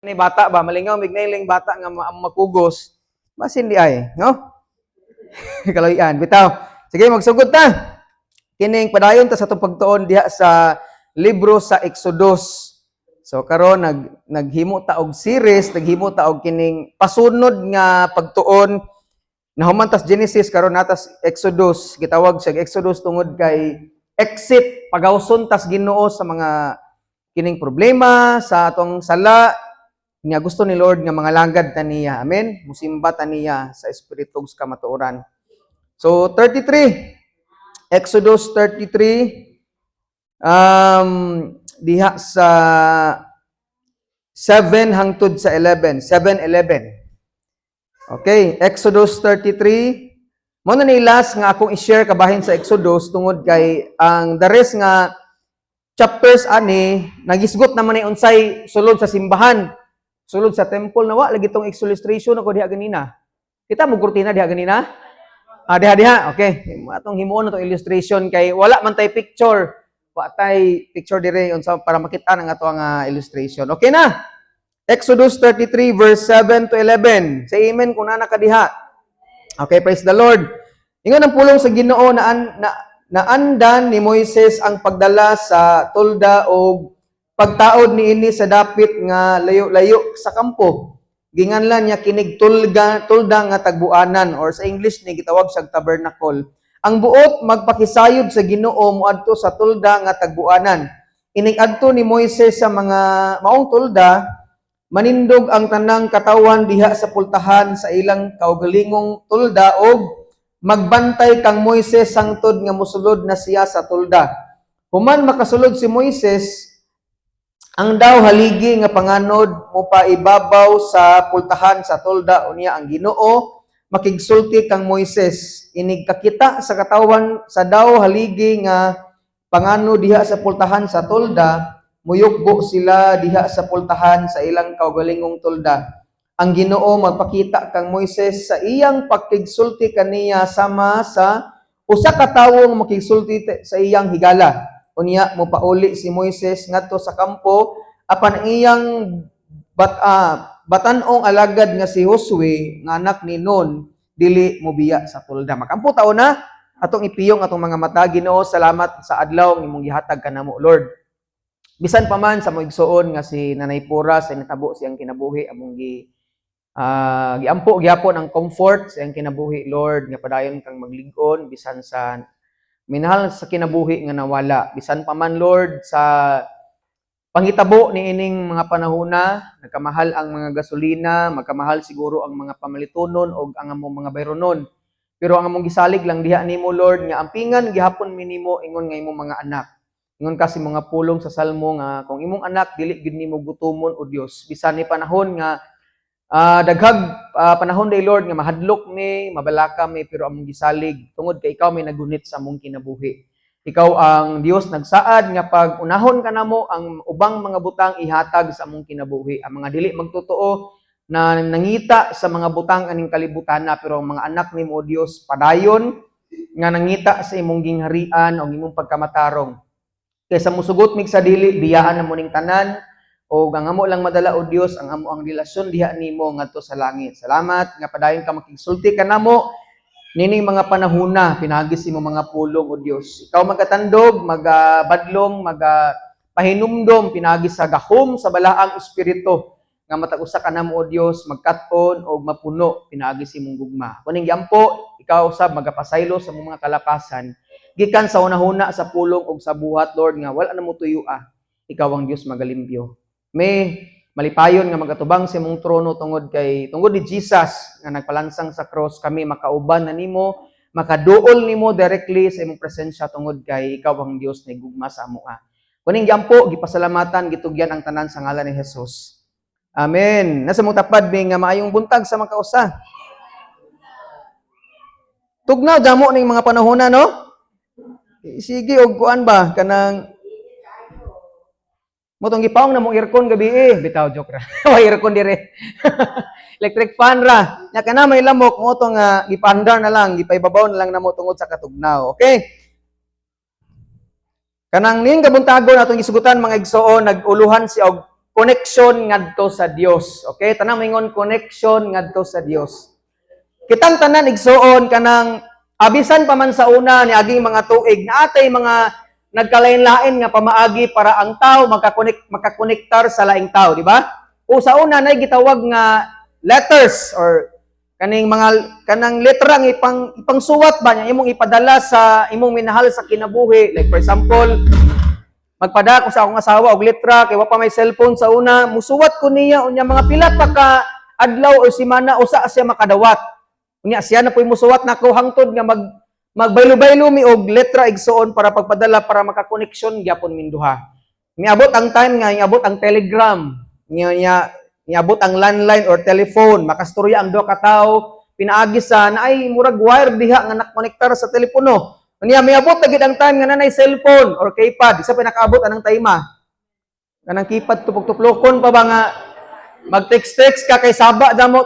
Ni bata ba malingaw mignaling bata nga makugos basin di ay, no? Kaloy-an bitaw. Sige, magsugod ta. Kining padayon ta sa atong pagtuon diha sa libro sa Exodus. So karon naghimo ta og series, naghimo ta og kining pasunod nga pagtuon. Nahuman tas Genesis, karon natas Exodus. Gitawag siya Exodus tungod kay exit, pagawson tas Ginoo sa mga kining problema sa atong sala nga gusto ni Lord nga mga langgad ta niya. Amen. Musimba ta niya sa espiritu ug sa kamatuoran. So 33, Exodus 33, diha sa 7 hangtod sa 11, 7 11. Okay, Exodus 33. Mo na ni last nga akong i-share kabahin sa Exodus tungod kay ang the rest nga chapters ani nagisgot naman ni unsay sulod sa simbahan, sulod sa temple. Na wa lagi tong illustration ako diha ganina. Kita mo kurtina diha ganina? Ah, diha diha. Okay. Atong himuon na tong illustration kay wala man tay picture. Wa tay picture dire unsa para makita ang ato nga illustration. Okay na. Exodus 33 verse 7 to 11. Say amen kung naa ka diha. Okay, praise the Lord. Ingon ang pulong sa Ginoo na naandan ni Moises ang pagdala sa tolda og pagtaod niini sa dapit nga layo-layo sa kampo. Ginganlan niya kinig tulga, tolda nga tagbuanan, or sa English ni gitawag siyang tabernacle. Ang buot magpakisayod sa Ginoo moadto sa tolda nga tagbuanan. Inig adto ni Moises sa mga maong tolda, manindog ang tanang katawan diha sa pultahan sa ilang kaugalingong tolda og magbantay kang Moises sangtod nga mosulod na siya sa tolda. Human makasulod si Moises, ang daw haligi nga panganod mopaibabaw sa pultahan sa tolda, unya ang Ginoo makigsulti kang Moises. Inig kakita sa katawan sa daw haligi nga panganod diha sa pultahan sa tolda, muyukbo sila diha sa pultahan sa ilang kaugalingong tolda. Ang Ginoo magpakita kang Moises sa iyang pagkigsulti kaniya sama sa usa ka tawo nga makigsulti sa iyang higala. Unya mopauli si Moises ngadto sa kampo, apan ang iyang batan-ong alagad nga si Josue nga anak ni Nun dili mobiya sa tolda. Makampo ta una, atong ipiyong atong mga mata. Ginoo, salamat sa adlaw nga imong gihatag kanamo, Lord. Bisan pa man sa among igsuon nga si Nanay Pura sa natabo siyang kinabuhi, among giampo gyapon ang comfort sa iyang kinabuhi, Lord, nga padayon kang maglig-on bisan sa minahal sa kinabuhi nga nawala. Bisan pa man, Lord, sa panghitabo ni ining mga panahona, nagkamahal ang mga gasolina, magkamahal siguro ang mga pamalitonon og ang among mga bayronon. Pero ang among gisalig lang diha nimo, Lord, nga ampingan gihapon mi nimo ingon nga imong mga anak. Ingon kasi mga pulong sa Salmo nga kung imong anak dili gid nimo gutumon o Dios. Bisan ni panahon nga daghag panahon day, Lord, nga mahadlok mi, mabalaka mi, pero among gisalig tungod kay ikaw may nagunit sa among kinabuhi. Ikaw ang Dios nagsaad nga pag unahon ka namo, ang ubang mga butang ihatag sa among kinabuhi. Ang mga dili magtotoo na nangita sa mga butang aning kalibutan na, pero ang mga anak nimo, o Dios, padayon nga nangita sa imong gingharian o imong pagkamatarong. Kaysa musugot mig sa dili, biyaan na mo ning tanan o ang amo lang madala, o Dios, ang amo ang relasyon diha nimo ngadto sa langit. Salamat nga padayon ka makigsulti kanamo nining mga panahona pinaagi sa imong mga pulong, o Dios. Ikaw magatandog, magabadlong, maga pahinumdom pinaagi sa gahom sa balaang espiritu nga matag usa kanamo, o Dios, magkat-on og mapuno pinaagi sa imong gugma. Kuning giampo, ikaw sab magapasaylo sa imong mga kalapasan gikan sa hunahuna, sa pulong ug sa buhat, Lord, nga wala na mo tuyo ah. Ikaw ang Dios magalimpyo. May malipayon nga magatubang sa imong trono tungod kay tungod ni Jesus nga nagpalansang sa cross, kami makauban na nimo, makaduol nimo directly sa imong presensya tungod kay ikaw ang Dios na gugma sa amoa. Kuning giampo, gipasalamatan, gitugyan ang tanan sa ngalan ni Jesus. Amen. Nasa mong tapad mi nga maayong buntag sa makausa. Tugnaw damo ning mga panahona, no? Sige og kuan ba kanang mo tong gipaong na mong aircon gabi eh. Bitaw, joke ra. Way aircon dire. Electric fan ra. Nya kana may lamok mo tong gipaandar na lang, gipaibabaw na lang namo tungod sa katugnaw. Okay? Kanang ning kabuntagon atong gisugutan, mga igsoon, nag-uluhan si og connection ngadto sa Dios. Okay? Tanang mingon, "Connection ngadto sa Dios." Kitang tanan, igsuon, kanang abisan pa man sa una ni aging mga tuig na atay mga nagkalain-lain nga pamaagi para ang tao makakonect, makakonektar sa laing tao, di ba? O sa una nay gitawag nga letters or kaning mga kanang letra nga ipangsuwat ba niya, imong ipadala sa imong minahal sa kinabuhi. Like for example, magpada ko sa akong asawa og letra kay wa pa may cellphone sa una, musuwat ko niya, unya mga pila pa ka adlaw or semana usa siya makadawat. Unya siya na po'y musuwat nako hangtod nga magbaylo-baylo mi og letra, igsuon, para pagpadala, para makakoneksyon gyapon minduha. Miabot ang time nga miabot ang telegram niya, niabot ang landline or telephone, makastorya ang duha ka tawo pinaagi sa naay murag wire diha nga nakonektar sa telepono. Unya miabot na gid ang time nga nanay cellphone or keypad. Isa pa nakaabot anang time? Kanang keypad, tupok-tuplokon pa ba nga mag-text-text ka kay saba damo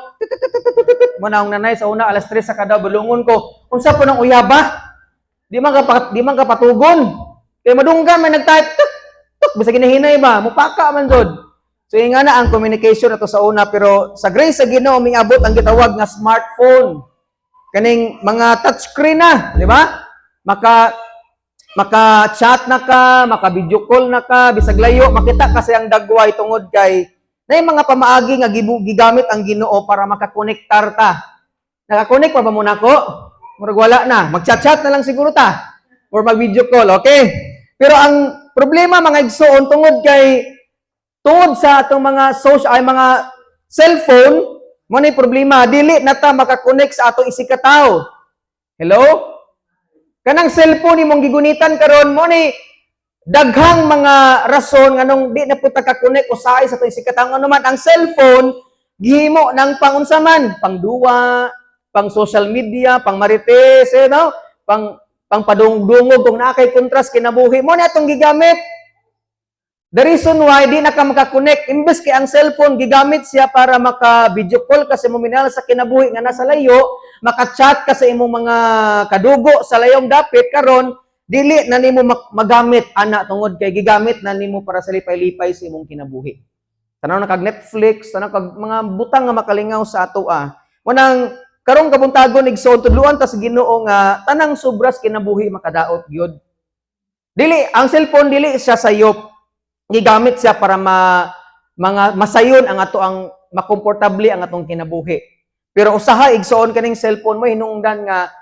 mo na ang nanay sa una, alas 3 sa kada bulungon ko, "Unsa po nang uyaba? Di man ka patugon kay madunggan may nag-type tuk tuk, bisag ginahinay ba, mupaka man jud." So yung nga na ang communication ato sa una, pero sa grace sa Ginoo miabot ang gitawag nga smartphone, kaning mga touchscreen na, di ba? Maka chat na ka, maka video call na ka, bisag layo, makita kasi ang dagway tungod kay na yung mga pamaagi nga gigamit ang Ginoo para makakonektar ta. Nakakonect pa ba mo nako? Murag wala na. Mag-chat-chat na lang siguro ta or mag-video call, okay? Pero ang problema, mga igsoon, tungod kay tungod sa atong mga social ay mga cellphone, mo na problema, dili na ta makakonect sa atong isigkatawo. Hello? Kanang cellphone imong gigunitan karon, mo ni daghang mga rason nganong di na pud ta ka-connect usahay sa atong isigkatawo. Ano man ang cellphone gihimo ng pangunsa man, pangduwa, pang social media, pang marites, eh, no? Pang padungdungog kung naa kay kontras kinabuhi mo ni atong gigamit. The reason why di na ka makakonect, imbes kay ang cellphone gigamit siya para maka-video call ka sa imong minahal sa kinabuhi nga nasa layo, maka-chat ka sa imong mga kadugo sa layong dapit, karon dili na nimo magamit ana tungod kay gigamit na nimo para sa lipay-lipay sa imong kinabuhi. Tanaw na kag Netflix, tanaw kag mga butang nga makalingaw sa ato ah. Wanang karong kabuntagon, igsoon, tudluan ta sa Ginoo nga tanang sobras kinabuhi makadaot gyud. Dili ang cellphone, dili siya sayop. Gigamit siya para mga masayon ang ato ang makomportable ang atong kinabuhi. Pero usahay, igsoon, kaning cellphone mo hinungdan nga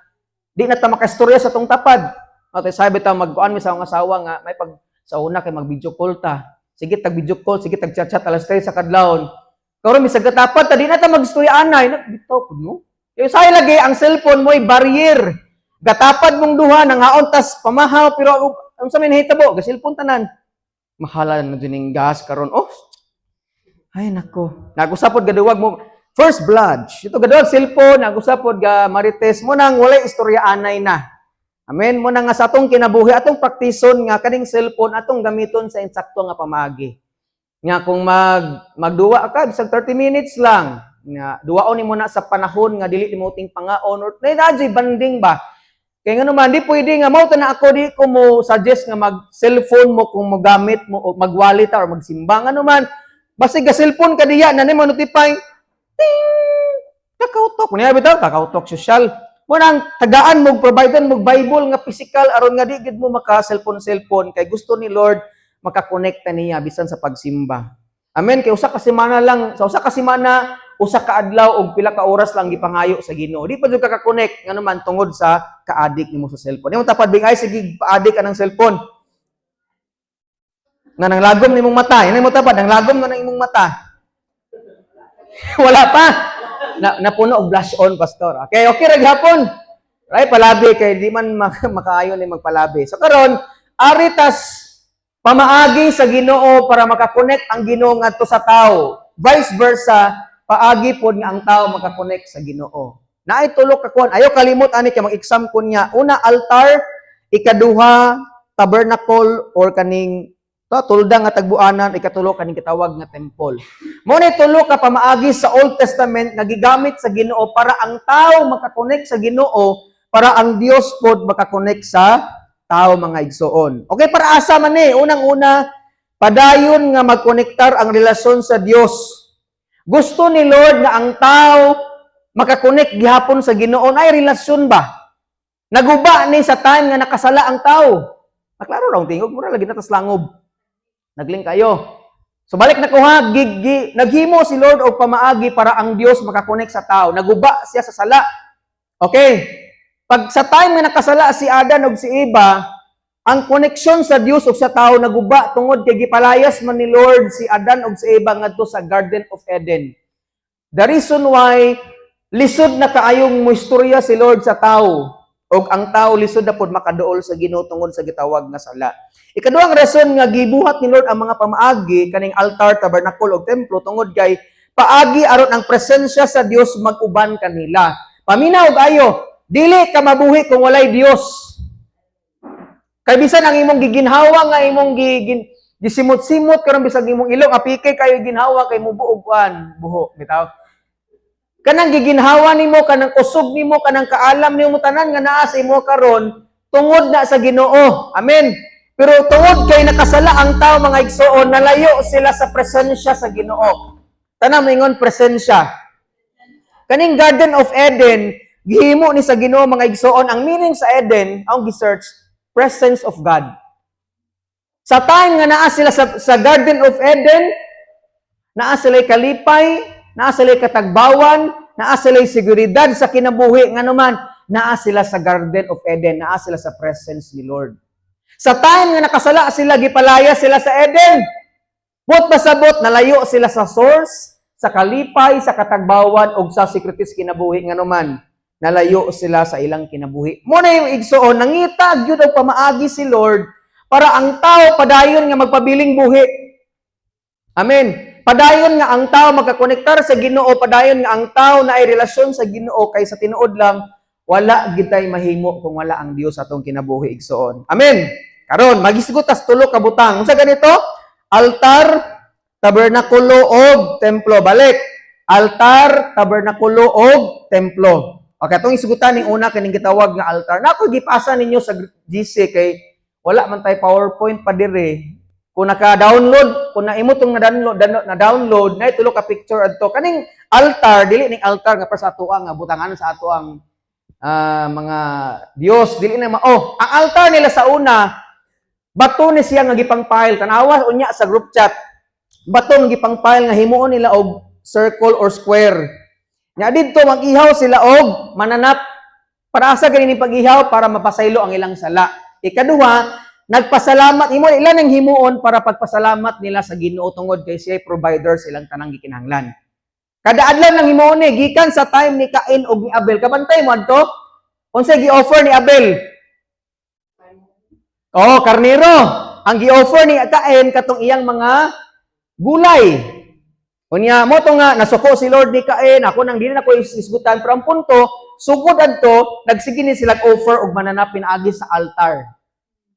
di na ta makastorya sa atong tapad. Ate sabi ta magkuan mi sa akong asawa nga may pag sa una kay mag video call ta. Sige tag video call, sige tag chat-chat alas 3 sa kadlawon. Karon bisag katapad ta, di na ta magstorya anay, bitaw pud mo. Kay usahay lagi ang cellphone mo'y barrier. Gatapad mong duha nanghaon tas pamahaw, pero unsa may nahitabo? Ga cellphone tanan. Mahala na din ning gas karon. Oh. Ay nako. Nagusapod gaduwag mo first blood. Ito gaduwag cellphone, nagusapod ga marites mo nang walay istorya anay na. Amen. Mo na nga sa atong kinabuhi, atong praktison nga kaning cellphone atong gamiton sa insakto nga pamaagi. Nga kung magduwa ka bisag 30 minutes lang, nga duwaon nimo na sa panahon nga dili nimo ting pangaon or na banding ba. Kaya nga naman, di pwede nga, mao na ako, di ko mo suggest nga mag cellphone mo kung mogamit mo o magwali ta or magsimba. Nga naman, basta ga cellphone ka diya, na mo notify, ting! Kakao Talk. Kunya bitaw, Kakao Talk social. Mo nang tagaan mo, providean mo Bible nga physical aron nga di gid mo maka cellphone cellphone kay gusto ni Lord makakonekta niya bisan sa pagsimba. Amen. Kay usa ka semana lang, sa usa ka semana, usa ka adlaw og pila ka oras lang gipangayo sa Ginoo. Di pa jud ka ka-connect ngano man tungod sa ka-addict nimo sa cellphone. Imong tapad bing ay sige pa-addict ka ng cellphone. Nga nang lagom nimong mata, yan mo tapad, nang lagom na ng imong mata. Wala pa. Na, napuno og blush on, pastor. Okay ra gihapon. Right, palabi kay di man makaayo ni magpalabi. So karon, ari tas pamaagi sa Ginoo para makakonect ang Ginoo ngadto sa tao. Vice versa, paagi pod nga ang tao makakonect sa Ginoo. Naay tulo ka kuan. Ayo kalimot ani kay mag-exam ko niya. Una, altar, ikaduha, tabernacle or kaning to, tulda nga tagbuanan, ikatulo, kaning kitawag nga temple. Mo ni tulo ka pamaagi sa Old Testament nga gigamit sa Ginoo para ang tao makakonect sa Ginoo, para ang Dios pod makakonect sa tao, mga igsoon. Okay, para asa man ni? Unang-una, Padayon nga magkonektar ang relasyon sa Dios. Gusto ni Lord nga ang tao makakonect gihapon sa Ginoo. Ay relasyon ba? Naguba ni sa time nga nakasala ang tao. Maklaro raw tingog, mura lagi na tas langob. Nagling kayo. So balik na ko ha, naghimo si Lord og pamaagi para ang Dios makakonect sa tao. Naguba siya sa sala. Okay. Pag sa time nga nakasala si Adan ug si Eva, ang koneksyon sa Dios ug sa tao naguba tungod kay gipalayas man ni Lord si Adan ug si Eva ngadto sa Garden of Eden. The reason why lisod na kaayong moistorya si Lord sa tao ug ang tao lisod na pod makaduol sa Ginoo tungod sa gitawag nga sala. Ikaduhang rason nga gibuhat ni Lord ang mga pamaagi kaning altar, tabernacle ug templo tungod kay paagi aron ang presensya sa Dios mag-uban kanila. Paminaw og ayo, dili ka mabuhi kung walay Dios. Kay bisan ang imong giginhawa nga imong gisimot-simot karon, bisag imong ilong apike kayo ginhawa kay mubuog kuan buho bitaw. Kanang giginhawa nimo, kanang kusog nimo, kanang kaalam nimo, tanan nga naa sa imo karon tungod na sa Ginoo. Amen. Pero tungod kay nakasala ang tao, mga igsoon, nalayo sila sa presensya sa Ginoo. Tanan moingon, "Presensya." Kaning Garden of Eden, gihimo ni sa Ginoo, mga igsoon. Ang meaning sa Eden, ang gi-search, presence of God. Sa time nga naa sila sa Garden of Eden, naa sila'y kalipay, naa sila'y katagbawan, naa sila'y seguridad sa kinabuhi. Nga naman, naa sila sa Garden of Eden, naa sila sa presence ni Lord. Sa time nga nakasala sila, gipalaya sila sa Eden. Buot pasabot, nalayo sila sa source, sa kalipay, sa katagbawan, ug sa securities kinabuhi. Nga naman, nalayo sila sa ilang kinabuhi. Mao na yung igsoon, nangita gyud og pamaagi si Lord para ang tao padayon nga magpabiling buhi. Amen. Padayon nga ang tao magkakonektar sa Ginoo, padayon nga ang tao na ay relasyon sa Ginoo kay sa tinuod lang wala gitay mahimo kung wala ang Dios atong kinabuhi, igsoon. Amen. Karon magisgot tas tulo ka butang. Unsa ganito? Altar, tabernakulo og templo. Balik. Altar, tabernakulo og templo. Okay, atong isugutan ning una, kining gitawag nga altar. Nako gipasa ninyo sa GC kay wala man tay PowerPoint pa dire. Kung naka-download, kung naimo tong na-download, na tulo ka picture adto. Kaning altar, dili ning altar nga para sa atoa nga butangan sa atoang mga Dios, dili na oh, ang altar nila sa una, bato ni siya nga gipang-pile. Tanawa unya sa group chat. Bato nga gipang-pile nga himuon nila og circle or square. Nya didto mag-ihaw sila og mananap. Para asa gani ni pag-ihaw? Para mapasaylo ang ilang sala. Ikaduha, nagpasalamat imo ilan ang himuon para pagpasalamat nila sa Ginoo tungod kay siya provider sa ilang tanang gikinahanglan. Kada adlaw nang himuon ni gikan sa time ni Cain ug ni Abel. Kabantay mo adto? Unsay gi-offer ni Abel? Oh, karnero. Ang gi-offer ni Cain katong iyang mga gulay. Unya mao to nga nasuko si Lord ni Cain, ako nang dili na ko isgutan, pero ang punto, sugod adto nagsige ni sila offer og mananap pinaagi sa altar.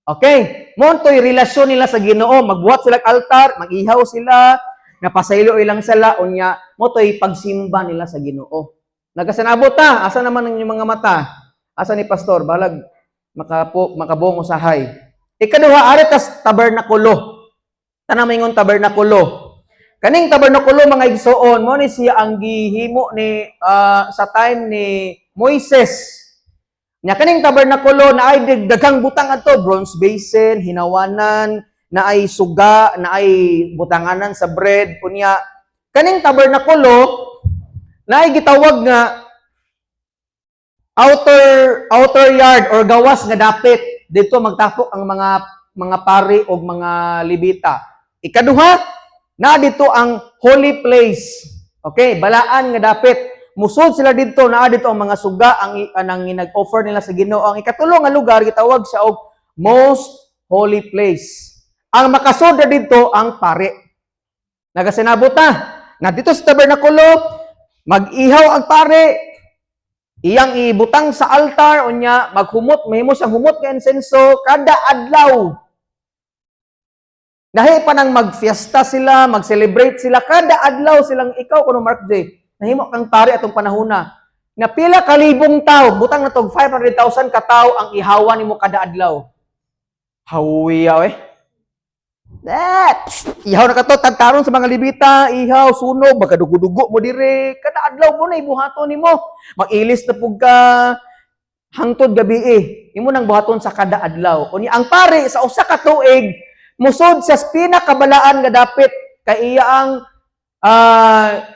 Okay, mao to'y relasyon nila sa Ginoo, magbuhat sila og altar, mag-ihaw sila, napasaylo ilang sala, unya mao to'y pagsimba nila sa Ginoo. Nagasanabot ta, asa naman ang inyong mga mata? Asa ni pastor? Balag makapo makabong usahay. Ikaduha, ari tas tabernakulo. Tanang maingon, "Tabernakulo." Kaning tabernakulo, mga igsoon, mao ni siya ang gihimo ni sa time ni Moises. Nya kaning tabernakulo na ay daghang butang adto, bronze basin, hinawanan, na ay suga, na ay butanganan sa bread, unya kaning tabernakulo na ay gitawag nga outer outer yard or gawas nga dapit. Dito magtapok ang mga pari og mga Levita. Ikaduha, na dito ang holy place. Okay, balaan nga dapit. Musod sila didto, naa dito ang mga suga ang anang nag-offer nila sa Ginoo. Ang ikatulo nga lugar gitawag siya og most holy place. Ang makasud na didto ang pari. Nagasinabot ta. Na dito sa tabernakulo, mag-ihaw ang pare, iyang ibutang sa altar, unya maghumot, mahimo siyang humot nga insenso kada adlaw. Nahi pa nang magfiesta sila, mag-celebrate sila, kada adlaw silang ikaw kuno Mark J. Nahimo kang pari atong panahona. Na pila ka libong tao, butang na tog 500,000 ka tawo ang ihawan nimo kada adlaw. Hawiya eh. Eh, psst, ihaw na kato, tagtaron sa mga Levita, ihaw, sunog, magkadugo-dugo mo dire. Kada adlaw mo na ibuhaton nimo. Mag-ilis na pug ka hangtod gabi eh. Imo nang buhaton sa kada adlaw. Unya ang pari sa usa ka tuig musod sa pinakabalaan nga dapit kay iya ang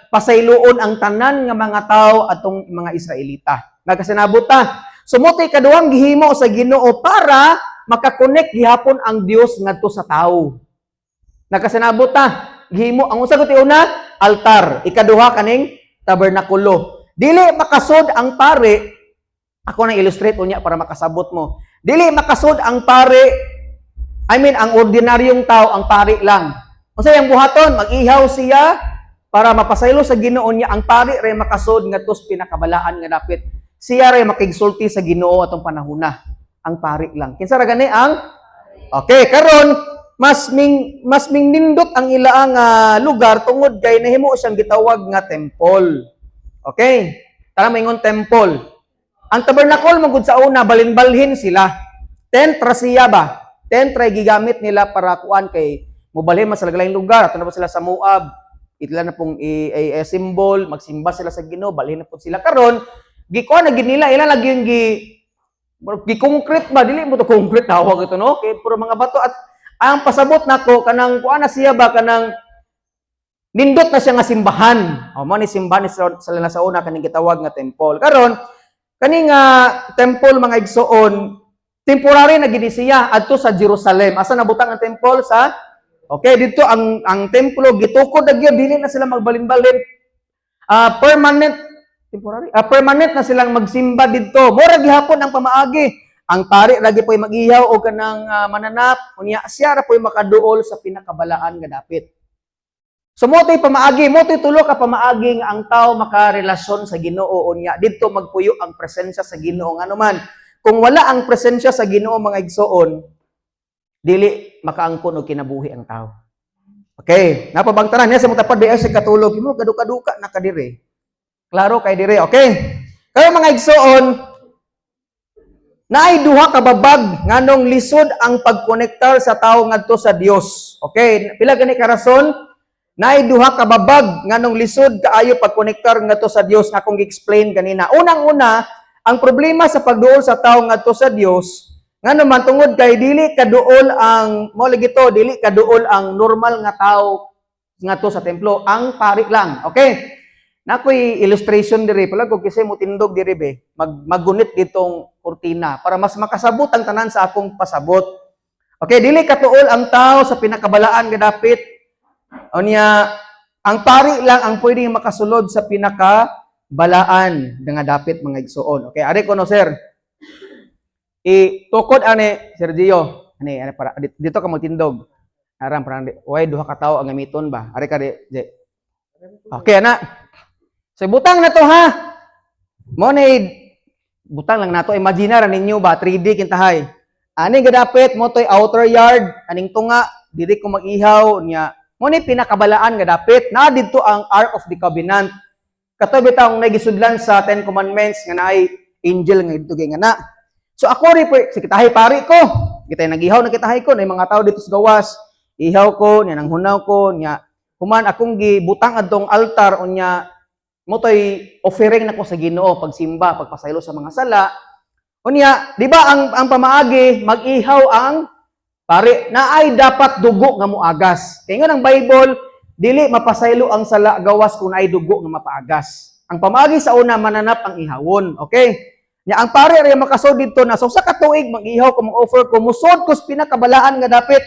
pasayloon ang tanan nga mga tao atong mga Israelita. Nagkasinabot ta. So mao to'y kaduhang gihimo sa Ginoo para makakonect gihapon ang Dios ngadto sa tao. Nagkasinabot ta. Gihimo ang usa ko una, altar. Ikaduha, kaning tabernakulo. Dili makasod ang pare. Ako nang illustrate unya para makasabot mo. Dili makasod ang pare, I mean, ang ordinaryong tao, ang pari lang. Unsa iyang buhaton? Mag-ihaw siya para mapasaylo sa Ginoo niya. Ang pari ray makasod ngadto sa pinakabalaan nga dapit. Siya ray makigsulti sa Ginoo atong panahona. Ang pari lang. Kinsa ra gani ang? Okay, karon mas ming nindot ang ilaang lugar tungod kay nahimo siyang gitawag nga temple. Okay? Tara, maingon temple. Ang tabernacle man gud sa una, balin-balhin sila. Tent ra siya ba? Tent ra gigamit nila para kuan kay mobalhin man sa laglaing lugar. Ato na ba sila sa Moab? Itla na pong i symbol, magsimba sila sa Ginoo, balhin na po sila karon. Gikuan na gid nila, ila lagi yung gi concrete ba, dili mo to concrete tawag ito, no, kay puro mga bato. At ang pasabot nako, kanang kuan na siya ba, kanang nindot na siya nga simbahan. O mo ni simbahan ni sa una, kaning gitawag nga temple. Karon, kani nga temple, mga igsoon, temporary na gid siya adto sa Jerusalem. Asa nabutang ang temple? Sa Okay, dito ang templo gitukod na gyud, dili na sila magbalin-balin. Permanent, temporary, permanent na silang magsimba didto. Mura gihapon ang pamaagi. Ang pari lagi po'y mag-ihaw o kanang mananap, unya siya ra po'y makaduol sa pinakabalaan nga dapit. So mo to'y pamaagi, mo to'y tulo ka pamaagi nga ang tao makarelasyon sa Ginoo, unya didto magpuyo ang presensya sa Ginoo. Ngano man, kung wala ang presensya sa Ginoo, mga igsoon, dili makaangkon og kinabuhi ang tao. Okay, napabang tanan niya sa mga tapad sa katulog, imo kaduka-duka na kadire. Klaro kay dire, okay? Kayo, mga igsoon, naay duha ka babag nganong lisod ang pagkonektar sa tao ngadto sa Dios. Okay, pila gani ka rason? Naay duha ka babag nganong lisod kaayo pagkonektar ngadto sa Dios nga akong gi-explain ganina. Unang-una, ang problema sa pagduol sa tao ngadto sa Dios, ngano man, tungod kay dili kaduol ang mo lagi to, dili kaduol ang normal nga tao ngadto sa templo, ang pari lang. Okay? Nakoy illustration diri pala ko kasi mo tindog diri be. Maggunit ditong kurtina para mas makasabot ang tanan sa akong pasabot. Okay, dili katuol ang tao sa pinakabalaan nga dapit. Unya, ang pari lang ang pwedeng makasulod sa pinakabalaan nga dapit, mga igsoon. Okay, ari ko no, sir. I tukod ani Sergio. Ani ani para dito ka magtindog. Aram parang di, way duha ka tawo ang gamiton ba? Ari ka di, Je. Okay ana. So butang na to ha. Mo ni butang lang nato, imagine ra ninyo ba, 3D kintahay. Ani gadapit mo toy outer yard, aning tunga diri ko mag-ihaw niya. Mo ni pinakabalaan nga dapit na didto ang Ark of the Covenant. Kato bitaw ang nagisudlan sa Ten Commandments nga naay angel nga didto nga na. So ako ri po, si kitahay pari ko. Kita nagihaw na kitahay ko, na mga tao dito sa gawas. Ihaw ko, niya nang hunaw ko, niya human akong gibutang adtong altar, unya mo toy offering nako sa Ginoo, pagsimba, pagpasaylo sa mga sala. Unya, di ba ang pamaagi, mag-ihaw ang pari na ay dapat dugo nga moagas. Kaya nga ng Bible, dili mapasaylo ang sala gawas kung naay dugo nga mapaagas. Ang pamaagi sa una, mananap ang ihawon. Okay? Nya ang pare ray makasod didto na so sa katuig mag-ihaw ko, mag-offer ko, musod ko sa pinakabalaan nga dapit.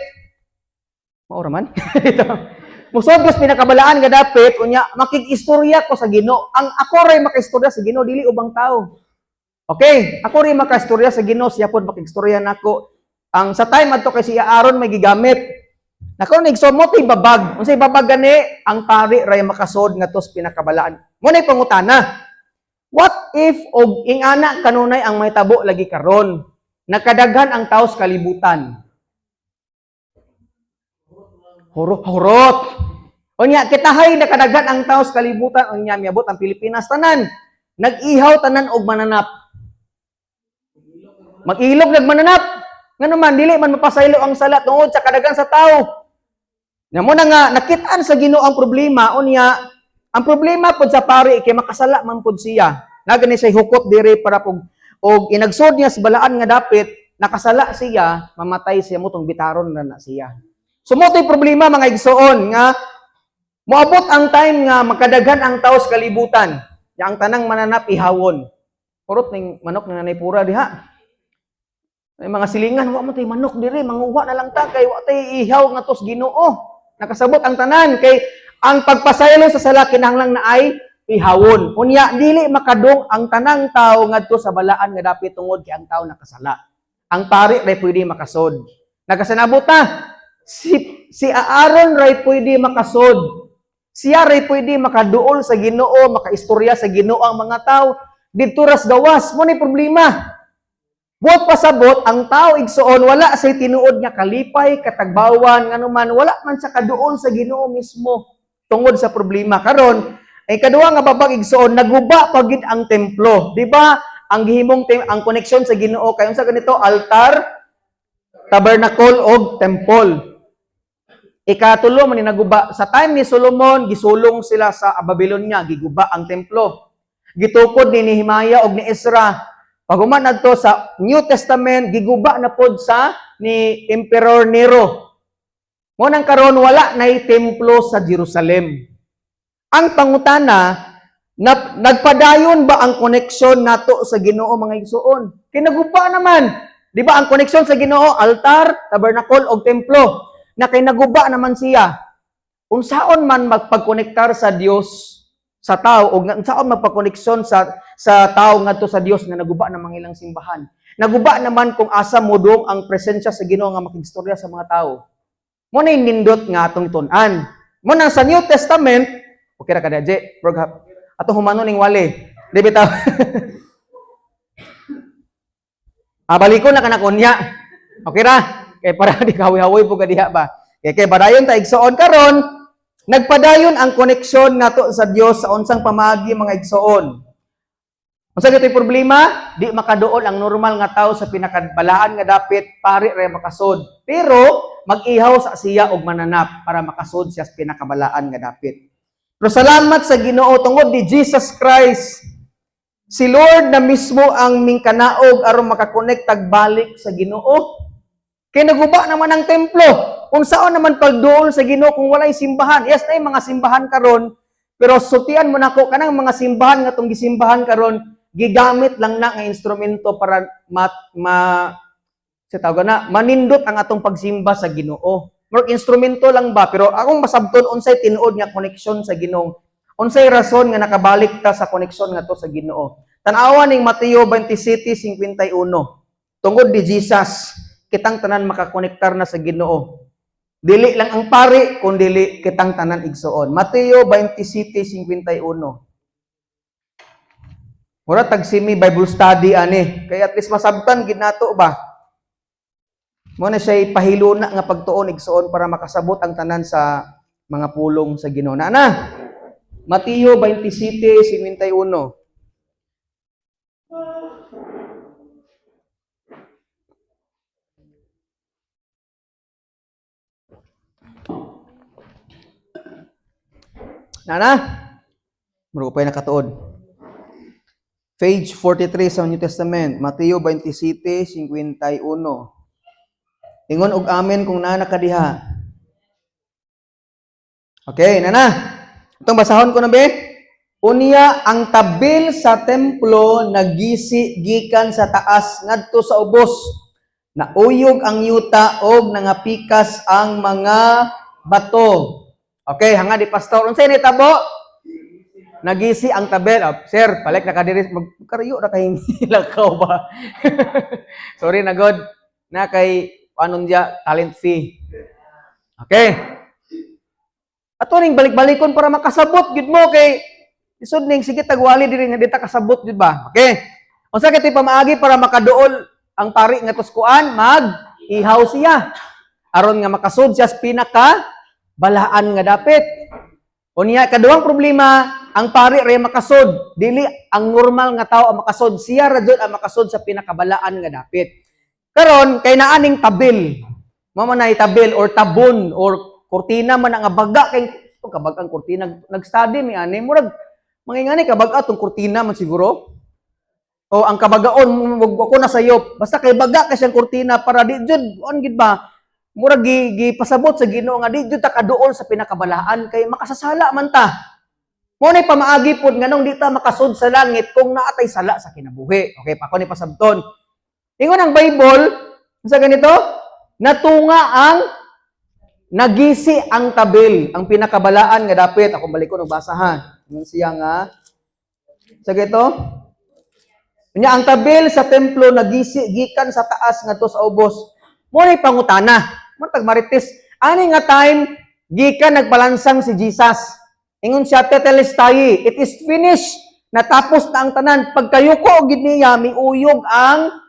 Mao ra man. Ito. Musod ko sa pinakabalaan nga dapit, unya makig-istorya ko sa Ginoo. Ang ako ray makaistorya sa Ginoo, dili ubang tao. Okay, ako ray makaistorya sa Ginoo, siya pod makig-istorya nako. Ang sa time adto kay si Aaron may gigamit. Nako nigso mo to'y babag. Unsay babag gani? Ang pari ray makasod ngadto sa pinakabalaan. Mo nay pangutana. What if og ingana kanunay ang mahitabo lagi karon? Nakadaghan ang tao sa kalibutan. Hurot, hurot. Unya kitahay nakadaghan ang tao sa kalibutan, unya miabot ang Pilipinas tanan. Nag-ihaw tanan og mananap. Mag-ilog nagmananap. Ngano man, dili man mapasaylo ang sala tungod sa kadaghan sa tao. Na mo na nga nakitaan sa Ginoo ang problema. Unya ang problema pod sa pari kay makasala man pod siya. Na gani siya hukot diri para pug og inagsod niya sa balaan nga dapit, nakasala siya, mamatay siya mo tong bitaron na na siya. So mo to'y problema, mga igsoon, nga moabot ang time nga makadaghan ang tao sa kalibutan. Ya ang tanang mananap ihawon. Kurot ning manok na nanay pura diha. May mga silingan, wa mo tay manok diri, manguha na lang ta kay wa tay ihaw nga tos Ginoo. Nakasabot ang tanan kay ang pagpasaylo sa sala kinahanglan na ay ihawon. Unya dili makadung ang tanang tao ngadto sa balaan nga dapit tungod kay ang tao nakasala. Ang pari ray pwede makasod. Nagasanabot ta. Si Aaron ray pwede makasod. Siya ray pwede makaduol sa Ginoo, makaistorya sa Ginoo ang mga tao. Didto ras gawas, mo ni problema. Buot pasabot, ang tao, igsoon, wala say tinuod nga kalipay, katagbawan, nganuman, wala man sa kaduol sa Ginoo mismo tungod sa problema. Karon, ay kaduha nga babag, igsoon, naguba pa gid ang templo. Di ba? Ang gihimong ang koneksyon sa Ginoo kay unsa ganito? Altar, tabernacle og temple. Ikatulo man ni naguba sa time ni Solomon, gisulong sila sa Babylonia, giguba ang templo. Gitukod ni Nehemiah og ni Ezra. Pag-human adto sa New Testament, giguba na pod sa ni Emperor Nero. Mo nang karon wala nay templo sa Jerusalem. Ang pangutana, na, nagpadayon ba ang koneksyon nato sa Ginoo, mga igsoon? Kinaguba naman. Di ba ang koneksyon sa Ginoo, altar, tabernacle og templo? Na kay naguba naman siya. Unsaon man magpagkonektar sa Dios sa tao o unsaon magpagkoneksyon sa tao ngadto sa Dios nga naguba na mga ilang simbahan? Naguba naman kung asa modong ang presensya sa Ginoo nga makigstorya sa mga tao. Mo na yung nindot nga atong tun-an. Mo na sa New Testament, okay ra kada je, bro, atong humano ning wali. Di bitaw. Ah, baliko na kana kunya. Okay ra? Kay para di kahawi-hawi po ka diha ba. Kay padayon ta, igsoon, karon, nagpadayon ang koneksyon nato sa Dios sa unsang pamaagi, mga igsoon? Unsa gito'y problema? Di makaduol ang normal nga tao sa pinakabalaan nga dapit, pari ra makasod. Pero mag-ihaw sa siya og mananap para makasod siya sa pinakabalaan nga dapit. Pero salamat sa Ginoo tungod ni Jesus Christ. Si Lord na mismo ang mingkanaog aron makakonekta balik sa Ginoo. Kay naguba naman ang templo. Unsaon naman pagduol sa Ginoo kung walay simbahan? Yes, na mga simbahan karon, pero sultian mo nako, kanang mga simbahan nga tong gisimbahan karon, gigamit lang na nga instrumento para ma sa tawag na manindot ang atong pagsimba sa Ginoo. More instrumento lang ba, pero akong masabton unsay tinuod nga koneksyon sa Ginoo. Unsay rason nga nakabalik ta sa koneksyon nga to sa Ginoo? Tan-awa ning Mateo 27:51. Tungod ni Jesus, kitang tanan makakonektar na sa Ginoo. Dili lang ang pari, kun dili kitang tanan, igsoon. Mateo 27:51. Mura tag semi Bible study ani. Kaya at least masabtan gid nato ba? Mo na siya pahiluna nga pagtuon, igsoon, para makasabot ang tanan sa mga pulong sa Ginoo. Na na. Mateo 27:51. Nana? Mura ko pa yung nakatuod. Page 43 sa New Testament, Mateo 27:51. Ingon og amen kung naa na kadiha. Okay, nana. Itong basahon ko na be. Unya ang tabil sa templo nagisi gikan sa taas ngadto sa ubos. Nauyog ang yuta og nangapikas ang mga bato. Okay, hanga di, pastor. Unsay nitabo? Nagisi ang tabil. Oh, sir, balik na ka diri, magkariyo na kay lakaw ba? Sorry na god. Na kay anon dia talent fee. Okay. Ato ning balik-balikon para makasabot gid mo kay isod ning sige tagwali diri nga di ta kasabot gid ba. Okay. Unsa kay pamaagi para makaduol ang pari nga tuskuan? Mag ihaw siya aron nga makasud siya sa pinaka balaan nga dapit. Unya kaduhang problema, ang pari ray makasud, dili ang normal nga tao ang makasud, siya ra jud ang makasud sa pinakabalaan nga dapit. Karon kay naa ning tabil. Mao man nay tabil or tabon or Kurtina man nga baga kay kabag ang kurtina. Nag-study mi ani, murag mga ingani kabag atong kurtina man siguro. O ang kabagaon wag ako na sayop. Basta kay baga kay siyang kurtina para di jud on gid ba, murag gipasabot sa Ginoo nga di jud ta kaduol sa pinakabalaan kay makasasala man ta. Mo nay pamaagi pod nganong di ta makasud sa langit kung naatay sala sa kinabuhi. Okay, pa ako ni pasabton. Ingon ang Bible sa ganito, natunga ang nagisi ang tabil, ang pinakabalaan nga dapit. Ako balik ko og basahan. Ingon siya nga sa gito, nya ang tabil sa templo nagisi gikan sa taas ngadto sa ubos. Mo nay pangutana. Mo tag marites. Ani nga time gikan nagpalansang si Jesus. Ingon siya, "Tetelestai, it is finished." Natapos na ang tanan. Pagkayuko gid niya, miuyog ang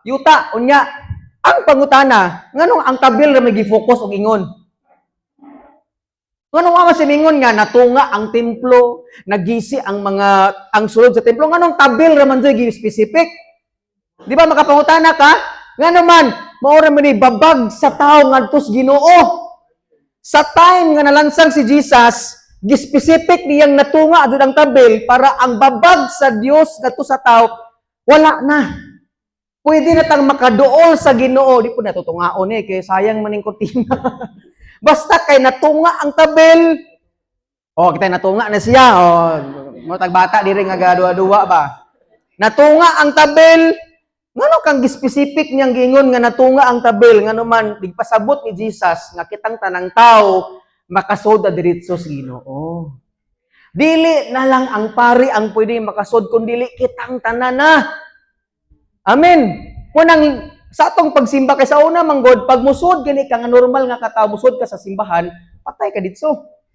yuta. Unya, ang pangutana, nganong ang tabil ra may gi-focus og ingon? Nganong wa man siya mingon nga natunga ang templo, nagisi ang mga ang sulod sa templo, nganong tabil ra man jud gi-specific? Di ba makapangutana ka? Ngano man, mao ra man ni babag sa tao ngadto sa Ginoo. Sa time nga nalansang si Jesus, gi-specific niyang natunga adto ang tabil para ang babag sa Dios ngadto sa tao wala na. Pwede na tang makaduol sa Ginoo, di po natutungaon eh kay sayang man ning kurtina. Basta kay natunga ang tabil. Oh, kita natunga na siya. Oh, mo tag bata diri nga gaduwa-duwa ba. Natunga ang tabil. Ngano kang gi-specific niyang giingon nga natunga ang tabil? Ngano man gipasabot ni Jesus nga kitang tanang tao makasud na diretso sa Ginoo. Dili na lang ang pari ang pwede makasud kun dili kitang tanan na. Amen. Munang sa atong pagsimba kay sa una man god, pag musod gani ka nga normal nga katao, musod ka sa simbahan, patay ka ditso.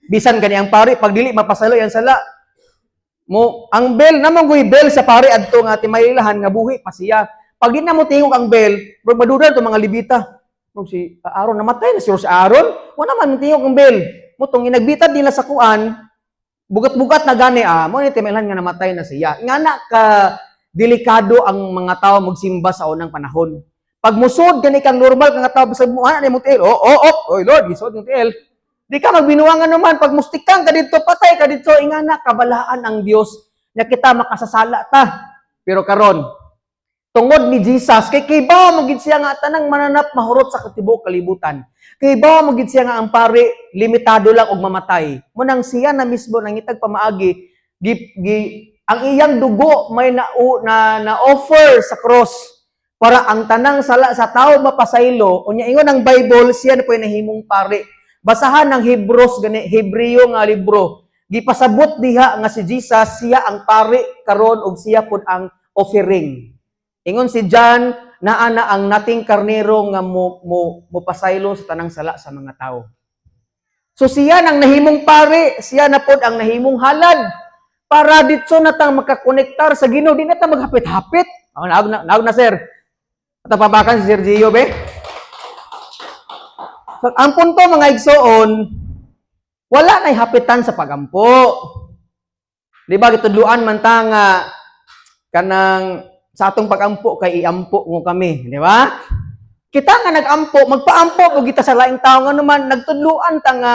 Bisan gani ang pari pag dili mapasalo yan sala. Mo ang bell naman goy bell sa pari adto nga timaylahan nga buhi pa siya. Pag di na mo tingog ang bell, murag maduda to mga Levita. Murag si Aaron namatay na siguro si Aaron. Wala man tingog ang bell. Mo tong inagbitan nila sa kuan, bugat-bugat na gani ah, mo ni timaylahan nga namatay na siya. Nga na ka delikado ang mga tao magsimba sa unang panahon. Pag musod gani kang normal ka nga tao, bisag mo ana mo tiil. Oh, oy Lord, gisod yung tiil. Di ka magbinuangan naman pag mustikang ka didto, patay ka didto, ingana kabalaan ang Dios nga kita makasasala ta. Pero karon, tungod ni Jesus, kay kibaw mo gid siya nga tanang mananap mahurot sa tibuok kalibutan. Kay mo gid siya nga ang pari limitado lang og mamatay. Munang siya na mismo nangitag pamaagi gi, gi, ang iyang dugo may na offer sa cross para ang tanang sala sa tao mapasaylo. Unya ingon ang Bible, siya na po'y nahimong pari. Basahan ng Hebrews gani, Hebreo nga libro. Gipasabot diha nga si Jesus siya ang pari karon ug siya pud ang offering. Ingon si John, naa na ang nating karnero nga mo mopasaylo sa tanang sala sa mga tao. So siya nang nahimong pari, siya na pod ang nahimong halad para ditso na tang makakonektar sa Ginoo, di na ta maghapit-hapit. Oh, naog na, naog na sir. At papakan si Sir Gio be. So, ang punto, mga igsoon, wala na'y hapitan sa pagampo. Di ba gitudluan man ta nga kanang sa atong pagampo kay iampo mo kami, di ba? Kita nga nagampo, magpaampo og kita sa laing tao, nga naman nagtudluan ta nga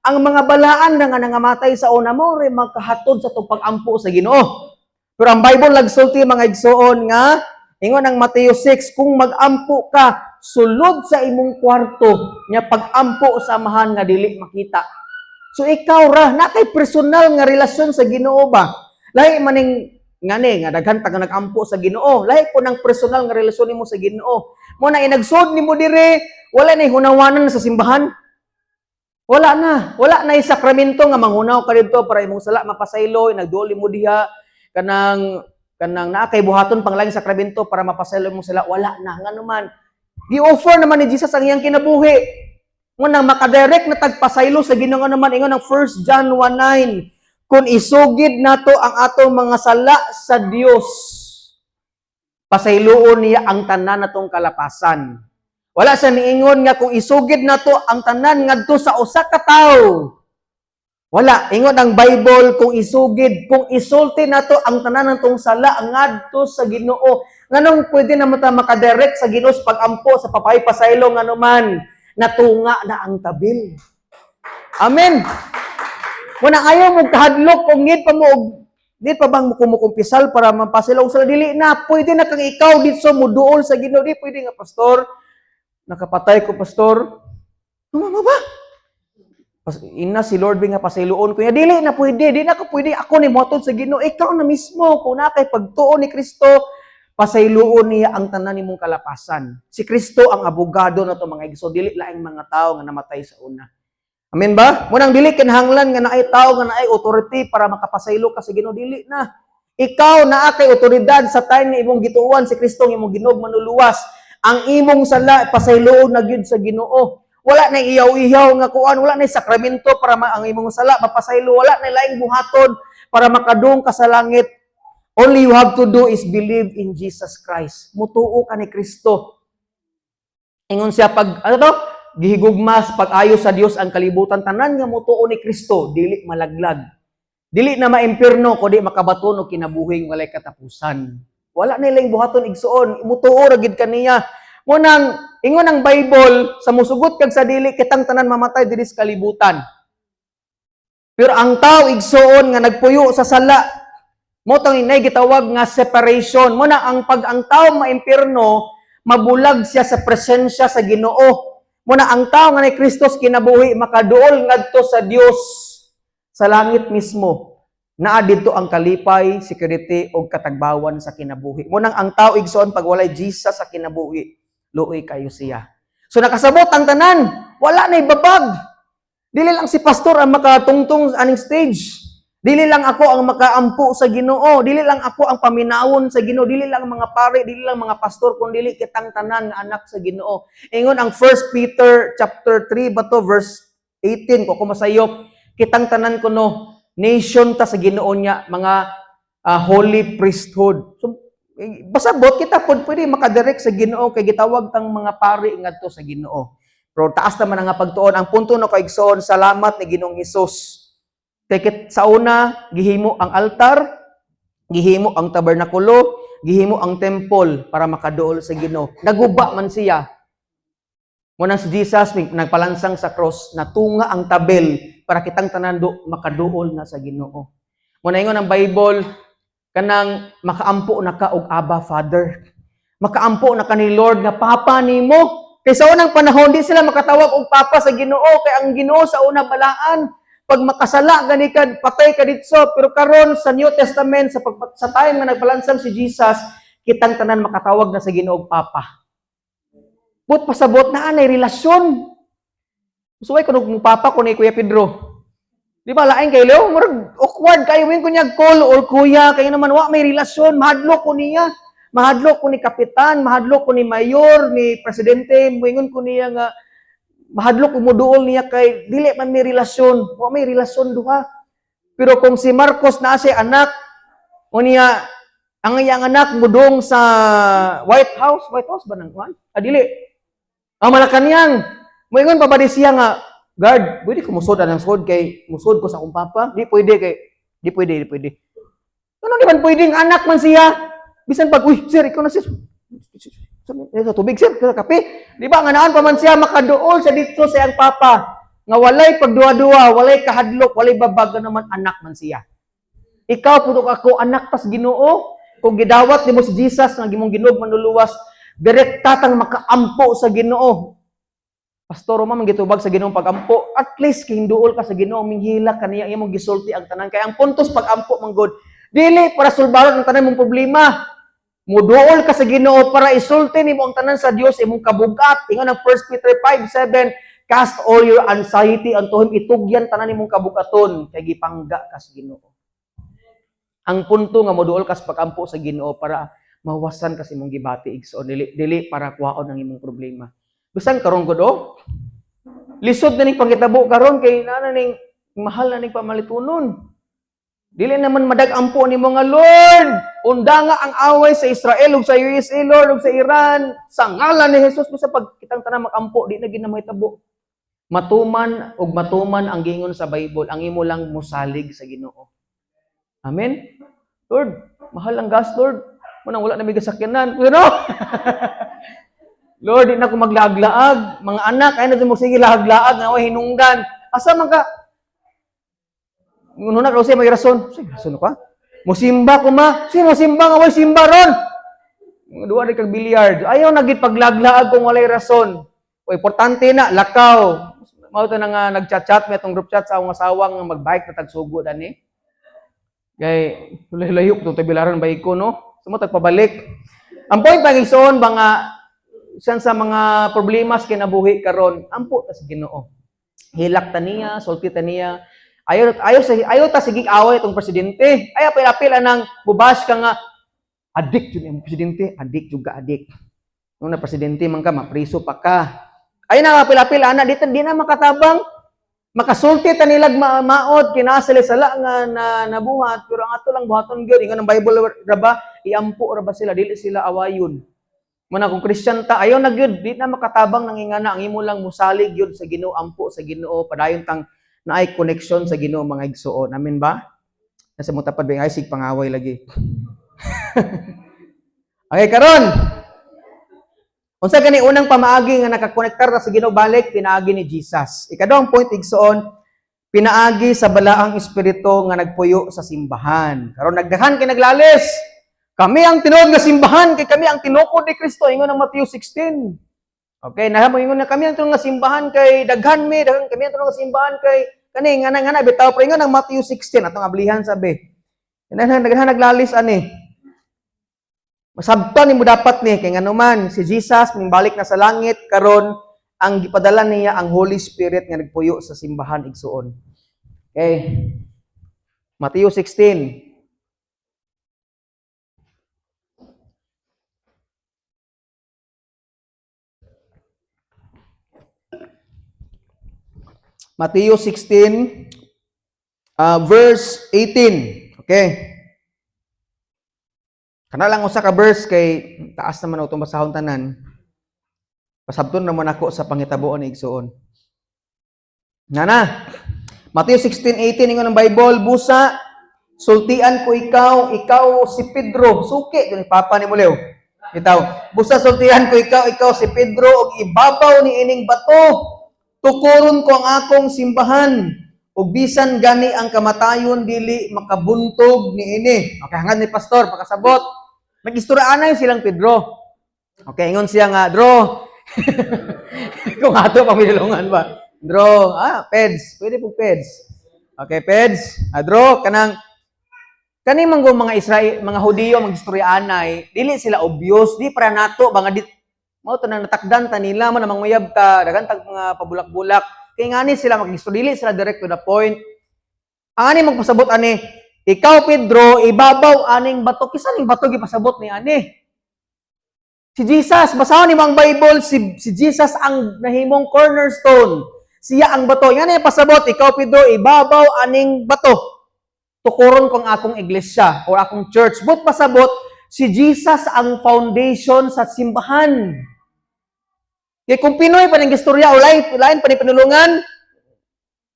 ang mga balaan na nga nangamatay sa una mo rin magkahatod sa atong pagampo sa Ginoo. Pero ang Bible nagsulti, mga igsoon, nga ingon ang Mateo 6, kung magampo ka, sulod sa imong kwarto nya pagampo sa Amahan nga dili makita. So ikaw ra na kay personal nga relasyon sa Ginoo ba? Lahi maning ngani nga daghan ta nga nagampo sa Ginoo. Lahi po ng personal nga relasyon nimo sa Ginoo. Mo na inagsod nimo dire, wala na hunawanan sa simbahan. Wala na. Wala na sakramento nga manghunaw ka didto para imong sala mapasaylo, nagduli mo diha kanang kanang naa kay buhaton pang laing sakramento para mapasaylo imong sala. Wala na, ngano man gi-offer naman ni Jesus ang iyang kinabuhi. Ngunang makadirect na tagpasaylo sa Ginoo naman, ingon ang 1 John 1:9, kung isugid nato ang atong mga sala sa Dios, pasayloon niya ang tanan natong kalapasan. Wala sa niingon nga kung isugid nato ang tanan ngadto sa usa ka tawo. Wala. Ingon ang Bible, kung isugid, kung isulti nato ang tanan natong sala ngadto sa Ginoo. Nganong pwede na ta makadirect sa Ginoo sa pagampo sa papay pasaylo, ngano man natunga na ang tabil. Amen. Muna ayaw mo kahadlok kung need pa mo og di pa bang kumukumpisal para mapasaylo sa dili na pwede na kang ikaw dito muduol sa Ginoo. Di pwede nga, "Pastor, nakapatay ko, pastor." Ano ba? Ina si Lord nga pasayloon ko niya. Dili na pwede, di na ko pwede ako ni mohatod sa Ginoo. Ikaw na mismo kung naa kay pagtuo ni Kristo, pasayloon niya ang tanan nimong kalapasan. Si Kristo ang abogado nato, mga igsoon, dili laing mga tao nga namatay sa una. Amen ba? Munang dili kinahanglan nga naay tao nga naay authority para makapasaylo ka sa Ginoo, dili na. Ikaw naa kay otoridad sa time nga imong gituohan si Kristo nga imong Ginoo manluluwas. Ang imong sala pasayloon na gyud sa Ginoo. Wala na iyaw-iyaw nga kuan, wala na sakramento para ang imong sala mapasaylo, wala na laing buhaton para makadung ka sa langit. Only you have to do is believe in Jesus Christ. Mutuo ka ni Kristo. Ingon siya pag ano to? Gihigugmas pag-ayo sa Dios ang kalibutan, tanan nga mutuo ni Kristo dili malaglag. Dili na maimpierno kundi makabaton og kinabuhing walay katapusan. Wala na ilang buhaton, igsuon, mutuo ra gid kaniya. Mo nang ingon ang Bible sa musugot kag sa dili, kitang tanan mamatay diri sa kalibutan. Pero ang tao, igsuon, nga nagpuyo sa sala, mo tong inay gitawag nga separation. Mo na ang pag ang tao maimpierno, mabulag siya sa presensya sa Ginoo. Mo na ang tao nga ni Kristo kinabuhi makaduol ngadto sa Dios sa langit mismo. Naa didto ang kalipay, security ug katagbawan sa kinabuhi. Mo nang ang tao, igsoon, pag walay Jesus sa kinabuhi, luoy kayo siya. So nakasabot ang tanan, wala na babag. Dili lang si pastor ang makatungtong aning stage. Dili lang ako ang makaampo sa Ginoo, dili lang ako ang paminawon sa Ginoo, dili lang mga pare, dili lang mga pastor, kun dili kitang tanan nga anak sa Ginoo. Ingon ang 1 Peter chapter 3 ba to, verse 18 ko kung masayop, kitang tanan kuno nation ta sa Ginoo niya, mga holy priesthood. So pasabot kita pod pwede makadirect sa Ginoo kay gitawag tang mga pari ngadto sa Ginoo. Pero taas naman ang nga pagtuon. Ang punto no kaigsoon, salamat ni Ginoong Hesus. Kay sa una, gihimo ang altar, gihimo ang tabernakulo, gihimo ang temple para makaduol sa Ginoo. Naguba man siya. Munang si Jesus nagpalansang sa cross, natunga ang tabel para kitang tanan do makaduol na sa Ginoo. Muna ingon ang Bible, kanang makaampo na ka og "Abba Father." Makaampo na ka ni Lord nga Papa nimo. Kay sa unang panahon di sila makatawag og Papa sa Ginoo kay ang Ginoo sa una balaan. Pag makasala gani ka, patay ka ditso. Pero karon sa New Testament, sa time nga nagpalansang si Jesus, kitang tanan makatawag na sa Ginoo og Papa. But pasabot na anay relasyon. Suway ko nung papa ko ni Kuya Pedro. Di ba lain kay Leo? Murag awkward kayo ko niya call or kuya kayo naman wa may relasyon, mahadlok ko niya. Mahadlok ko ni kapitan, mahadlok ko ni mayor, ni presidente, moingon ko niya nga mahadlok ko moduol niya kay dili man may relasyon, wa may relasyon duha. Pero kung si Marcos na siya anak, o niya ang iyang anak mudong sa White House, White House ba nang kuan? Ah, dili. Ang Malacanang. Moingon pa ba di siya nga, "Guard, pwede ko musod anang sod kay musod ko sa akong papa"? Di pwede kay di pwede, di pwede. Ano di man pwedeng anak man siya? Bisan pag, "Uy, sir, ikaw na, sir. Sa tubig, sir, sa kape." Di ba, nga naan pa man siya makaduol sa dito sa iyang papa. Nga walay pagduwa-duwa, walay kahadlok, walay babag naman anak man siya. Ikaw pud ako anak tas Ginoo. Kung gidawat nimo si Jesus nga imong Ginoo manluluwas, direkta tang makaampo sa Ginoo. Pastor man gitubag sa Ginoo pagampo, at least kahinduol ka sa Ginoo, minghila ka niya, imong gisulti ang tanan. Kay ang puntos pagampo man gud, dili para sulbaron ang tanan mong problema. Muduol ka sa Ginoo para isulti nimo ang tanan sa Dios imong kabugat. Ingon ang 1 Peter 5:7, "Cast all your anxiety unto him." Itugyan tanan nimong kabugaton kay gipangga ka sa Ginoo. Ang punto nga moduol ka sa pagampo sa Ginoo para mawasan ka sa imong gibati, igsoon, dili dili para kuhaon ang imong problema. Bisan karon gud oh. Lisod na ning pangitabo karon kay naa na ning mahal na ning pamalitunon. Dili naman madag-ampo ni mga, "Lord, undanga ang away sa Israel ug sa USA, Lord, ug sa Iran. Sa ngalan ni Jesus," basta pag kitang tanan makampo, di na gid na mahitabo. Matuman ug matuman ang giingon sa Bible, ang imo lang musalig sa Ginoo. Amen. "Lord, mahal ang gas, Lord. Munang wala na may gasakyanan." Pero, "Lord, di na ako maglaag-laag. Mga anak, ay na mo sige laag-laag nga way hinungdan." Asa man ka? Nguno na kasi may rason. Sige, rason ka? Musimba ko, ma. Si musimba nga way simba ron. Duwa rin kag billiard. Ayaw na gid paglaglaag kung walay rason. O importante na lakaw. Mao to na nga nagchat-chat mi atong group chat sa akong asawa nga magbike na tagsugod ani. Kay layo tong Tagbilaran bay ko, no. Sumo tagpabalik. Ang point pang igsoon ba nga siyan sa mga problema sa kinabuhi karon, ampo ta sa Ginoo. Hilak ta niya, sulti ta niya. Ayaw ayaw sa ayaw ta sige away itong presidente. Ayaw apil-apil anang bubash ka nga adik jud ang presidente, adik jud ka adik. Nung na presidente man ka, mapriso pa ka. Ay na apil-apil ana dito di na makatabang. Makasulti ta nilag maot kinasali sala nga na nabuhat, pero ang ato lang buhaton gyud, ingon ang Bible ra ba, iampo ra ba sila, dili sila awayon. Muna kung Christian ta, ayaw na gyud, di na makatabang nang ingana, ang imo lang musalig gyud sa Ginoo, ampo sa Ginoo, padayon tang naay connection sa Ginoo, mga igsuon. Amen ba? Nasa mo tapad ba ay sig pangaway lagi. Okay, karon. Unsa gani unang pamaagi nga nakakonektar ta sa Ginoo balik? Pinaagi ni Jesus. Ikaduhang point, igsuon, pinaagi sa Balaang Espiritu nga nagpuyo sa simbahan. Karon nagdahan kay naglalis. Kami ang tinuod nga simbahan kay kami ang tinukod ni Kristo, ingon ang Matthew 16. Okay, na mo ingon na kami ang tinuod nga simbahan kay daghan mi, daghan kami ang tinuod nga simbahan kay kani nga nga bitaw, pero ingon ang Matthew 16 atong ablihan sabi. Nagdahan nagdahan naglalis ani. Masabtan nimo dapat ni kay nganuman si Jesus mingbalik na sa langit karon, ang gipadala niya ang Holy Spirit nga nagpuyo sa simbahan, igsuon. Okay. Matthew 16. Matthew 16 verse 18. Okay. Kana lang usa ka verse kay taas naman atong basahon tanan. Pasabton naman ako sa pangitabuon ni igsuon. Nana. Matthew 16:18, ingon ang Bible, "Busa sultian ko ikaw, ikaw si Pedro." Suki ni papa ni Mulew. Bitaw, "Busa sultian ko ikaw, ikaw si Pedro, ug ibabaw ni ining bato tukuron ko ang akong simbahan, ug bisan gani ang kamatayon dili makabuntog niini." Okay, hangad ni pastor pakasabot. Nag-istorya na silang Pedro. Okay, ingon siya nga, "Dro." Kung ato pamilungan ba. "Dro, ah, Peds, pwede po Peds." Okay, Peds, ah, "Dro, kanang kani man mga Israel, mga Hudiyo mag-istorya anay, dili sila obvious, di para nato ba nga di mao to na natakdan ta nila man manguyab ta, daghan tag mga pabulak-bulak. Kay ngani sila mag-istorya, dili sila direct to the point." Ang ani magpasabot ani, "Ikaw Pedro, ibabaw aning bato." Kinsa ning bato gipasabot ni ani? Si Jesus, basahon nimo ang Bible, si Jesus ang nahimong cornerstone. Siya ang bato. Yan ay pasabot, "Ikaw Pedro, ibabaw aning bato tukuron ko ang akong iglesia or akong church." But pasabot, si Jesus ang foundation sa simbahan. Kaya kung Pinoy pa ning istorya o lain, lain pa ni pinulungan,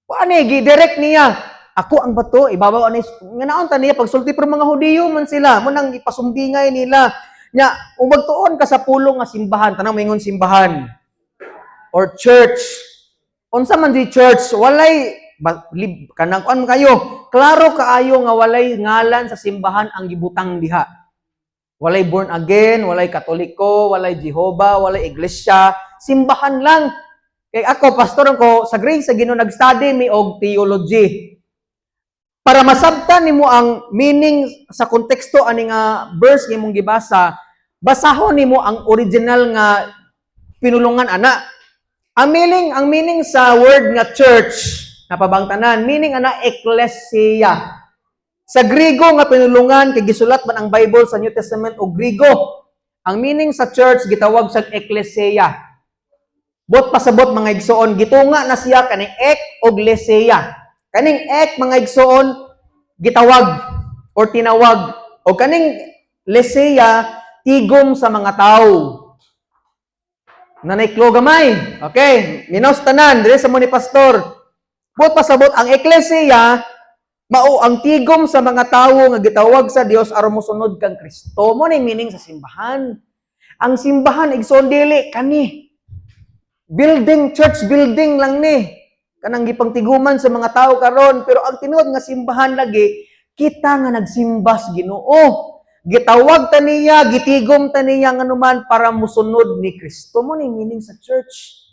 paano gi-direct niya? "Ako ang bato, ibabaw ani." Nga naon ta niya pagsulti, pero mga Hudiyo man sila, mo nang ipasumbingay nila. Nya, ug magtuon ka sa pulong nga simbahan, tanang maingon simbahan or church. Unsa man di church, walay ba, lib, kanang kuan man kayo. Klaro kaayo nga walay ngalan sa simbahan ang gibutang diha. Walay born again, walay Katoliko, walay Jehovah, walay iglesia, simbahan lang. Kay ako, pastor ko, sa grace sa Ginoo nag-study mi og theology. Para masabtan nimo ang meaning sa konteksto ani nga verse nga imong gibasa, basahon nimo ang original nga pinulungan ana. Ang meaning sa word nga church, napabangtanan, meaning ana ekklesia. Sa Grigo nga pinulungan, kay gisulat man ang Bible sa New Testament og Grigo. Ang meaning sa church gitawag sa ekklesia. Bot pasabot, mga igsoon, gitunga na siya kaning ek og lesia. Kaning ek, mga igsoon, gitawag or tinawag, o kaning lesia, tigom sa mga tao. Nanay klo gamay. Okay, minos tanan dire sa mo ni pastor. Bot pasabot, ang eklesia mao ang tigom sa mga tawo nga gitawag sa Dios aron mosunod kang Kristo. Mo ni meaning sa simbahan. Ang simbahan, igsoon, dili kani building, church building lang ni. Kanang gipangtiguman sa mga tao karon, pero ang tinuod nga simbahan lagi kita nga nagsimba sa Ginoo. Gitawag ta niya, gitigom ta niya nganuman para musunod ni Kristo. Mao ni meaning sa church.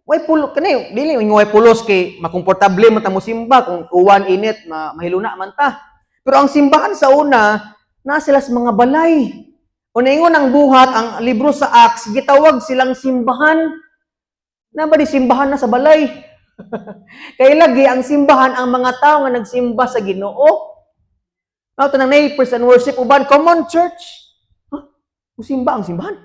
Way pulo kani, dili way pulos kay makomportable man ta mo simba kung uwan, init, mahiluna man ta. Pero ang simbahan sa una, naa sila sa mga balay. Kung ingon ang buhat, ang libro sa Acts, gitawag silang simbahan. Na ba di simbahan na sa balay? Kay lagi ang simbahan ang mga tao nga nagsimba sa Ginoo. Mao to nang praise and worship uban common church. Huh? Musimba ang simbahan.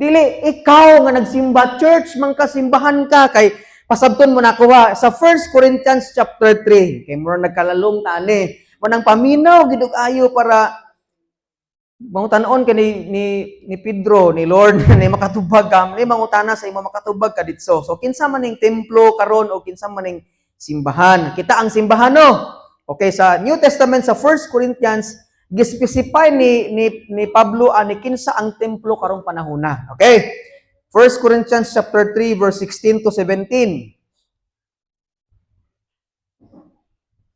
Dili ikaw nga nagsimba, church man ka, simbahan ka. Kay pasabton mo na kuha sa 1 Corinthians chapter 3, kay mura nagkalalom ta ani. Manang paminaw gid og ayo para mangutanon ka ni Pedro, ni Lord, ni makatubag ka, ni mangutana sa imo, makatubag ka ditso. So kinsa man ning templo karon o kinsa man ning simbahan? Kita ang simbahan, no? Okay, sa New Testament, sa 1 Corinthians, gispecify ni Pablo ani kinsa ang templo karong panahona. Okay? 1 Corinthians chapter 3 verse 16 to 17.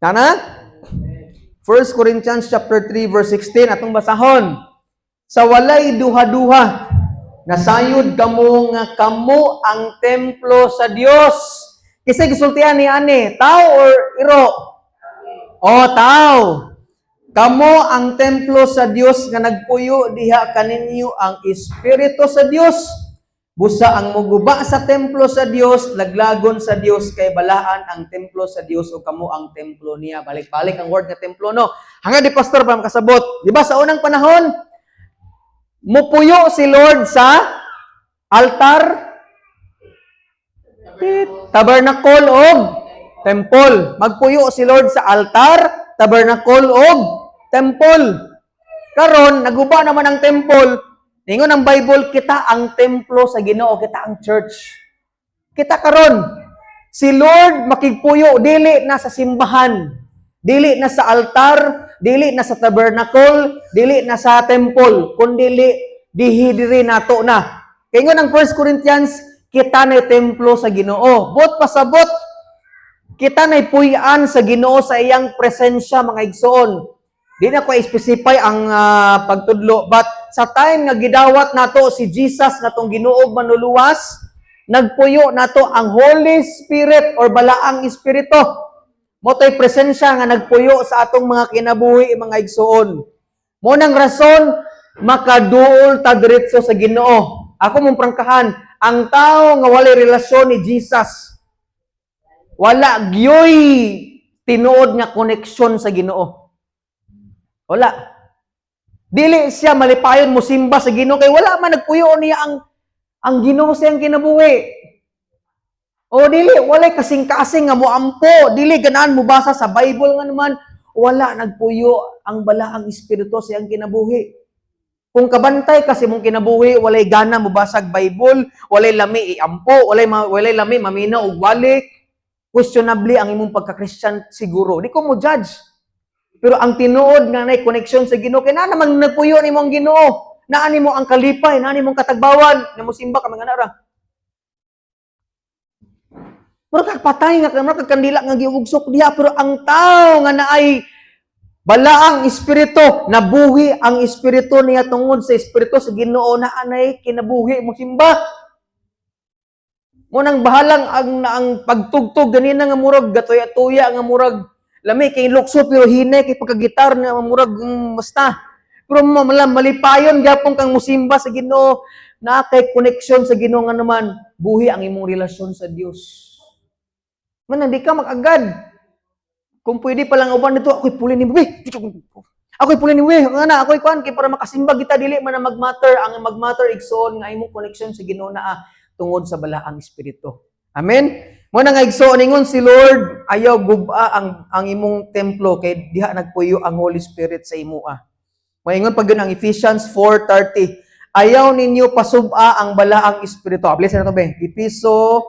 Tana? 1 Corinthians chapter 3 verse 16, atong basahon. Sa walay duha-duha, nasayod kamo nga kamo ang templo sa Dios. Kinsa gisultian ni ani, tao or iro? Oh, tao. Kamo ang templo sa Dios nga nagpuyo diha kaninyo ang espiritu sa Dios. Busa ang muguba sa templo sa Dios, laglagon sa Dios, kay balaan ang templo sa Dios o kamo ang templo niya. Balik-balik ang word nga templo, no. Hanggang di, pastor, para makasabot. Di ba sa unang panahon, mupuyo si Lord sa altar, tabernacle og temple. Magpuyo si Lord sa altar, tabernacle og temple. Karon naguba naman ang temple. Ingon ang Bible, kita ang templo sa Ginoo, kita ang church. Kita karon, si Lord makigpuyo dili na sa simbahan, dili na sa altar, dili na sa tabernacle, dili na sa temple, kundi dihi diri nato na. Kay ingon ang 1 Corinthians, kita na templo sa Ginoo. Buot pasabot, kita na puy-an sa Ginoo, sa iyang presensya, mga igsoon. Di na ko specify ang pagtudlo, but sa time nga gidawat nato si Jesus nga atong Ginoo ug Manluluwas, nagpuyo nato ang Holy Spirit or balaang espiritu. Mao to'y presensya nga nagpuyo sa atong mga kinabuhi, mga igsoon. Mao nang rason makaduol ta diretso sa Ginoo. Ako mong prangkahan, ang tao nga walay relasyon ni Jesus, wala gyoy tinuod nga koneksyon sa Ginoo. Wala. Dili siya malipayon mo simba sa Ginoo kay wala man nagpuyo niya ang Ginoo sa iyang kinabuhi. O dili walay kasing-kasing nga moampo, dili ganahan mo basa sa Bible nga naman wala nagpuyo ang balaang espiritu sa iyang kinabuhi. Kung kabantay kasi mong kinabuhi, walay gana mo basag Bible, walay lami iampo, walay lami maminaw og walik, questionable ang imong pagka-Christian siguro. Di ko mo judge. Pero ang tinuod nga nay connection sa Ginoo kay naa namang nagpuyo nimo ang Ginoo. Naa nimo ang kalipay, naa nimo ang katagbawan, na mosimba ka mga nara. Mura kag patay nga, mura kag kandila nga giugsok diha, pero ang tao nga naay balaang espiritu, nabuhi ang espiritu niya tungod sa espiritu sa Ginoo, na anay kinabuhi mo simba. Mao nang bahalang ang pagtugtog ganina nga murag gatuya-tuya, nga murag lami kay lukso pero hinay kay pagkagitar nga murag basta. Pero malipayon gyapon kang musimba sa Ginoo, naa kay connection sa Ginoo nga naman buhi ang imong relasyon sa Dios. Man di ka mag-agad. Kung pwede pa lang uban nito, ako'y puli ni Uy! Ako'y puli ni Uy! Nga na, ako'y kuan, kay para makasimba kita, dili man na magmatter. Ang magmatter, igsoon, nga imong connection sa Ginoo naa tungod sa balaang espiritu. Amen? Mao na nga, igsoon, ingon si Lord, ayaw guba ang imong templo kay diha nagpuyo ang Holy Spirit sa imoa. Maingon pag ang Ephesians 4:30, ayaw ninyo pasub-a ang balaang espiritu. Ablis na to be. Episo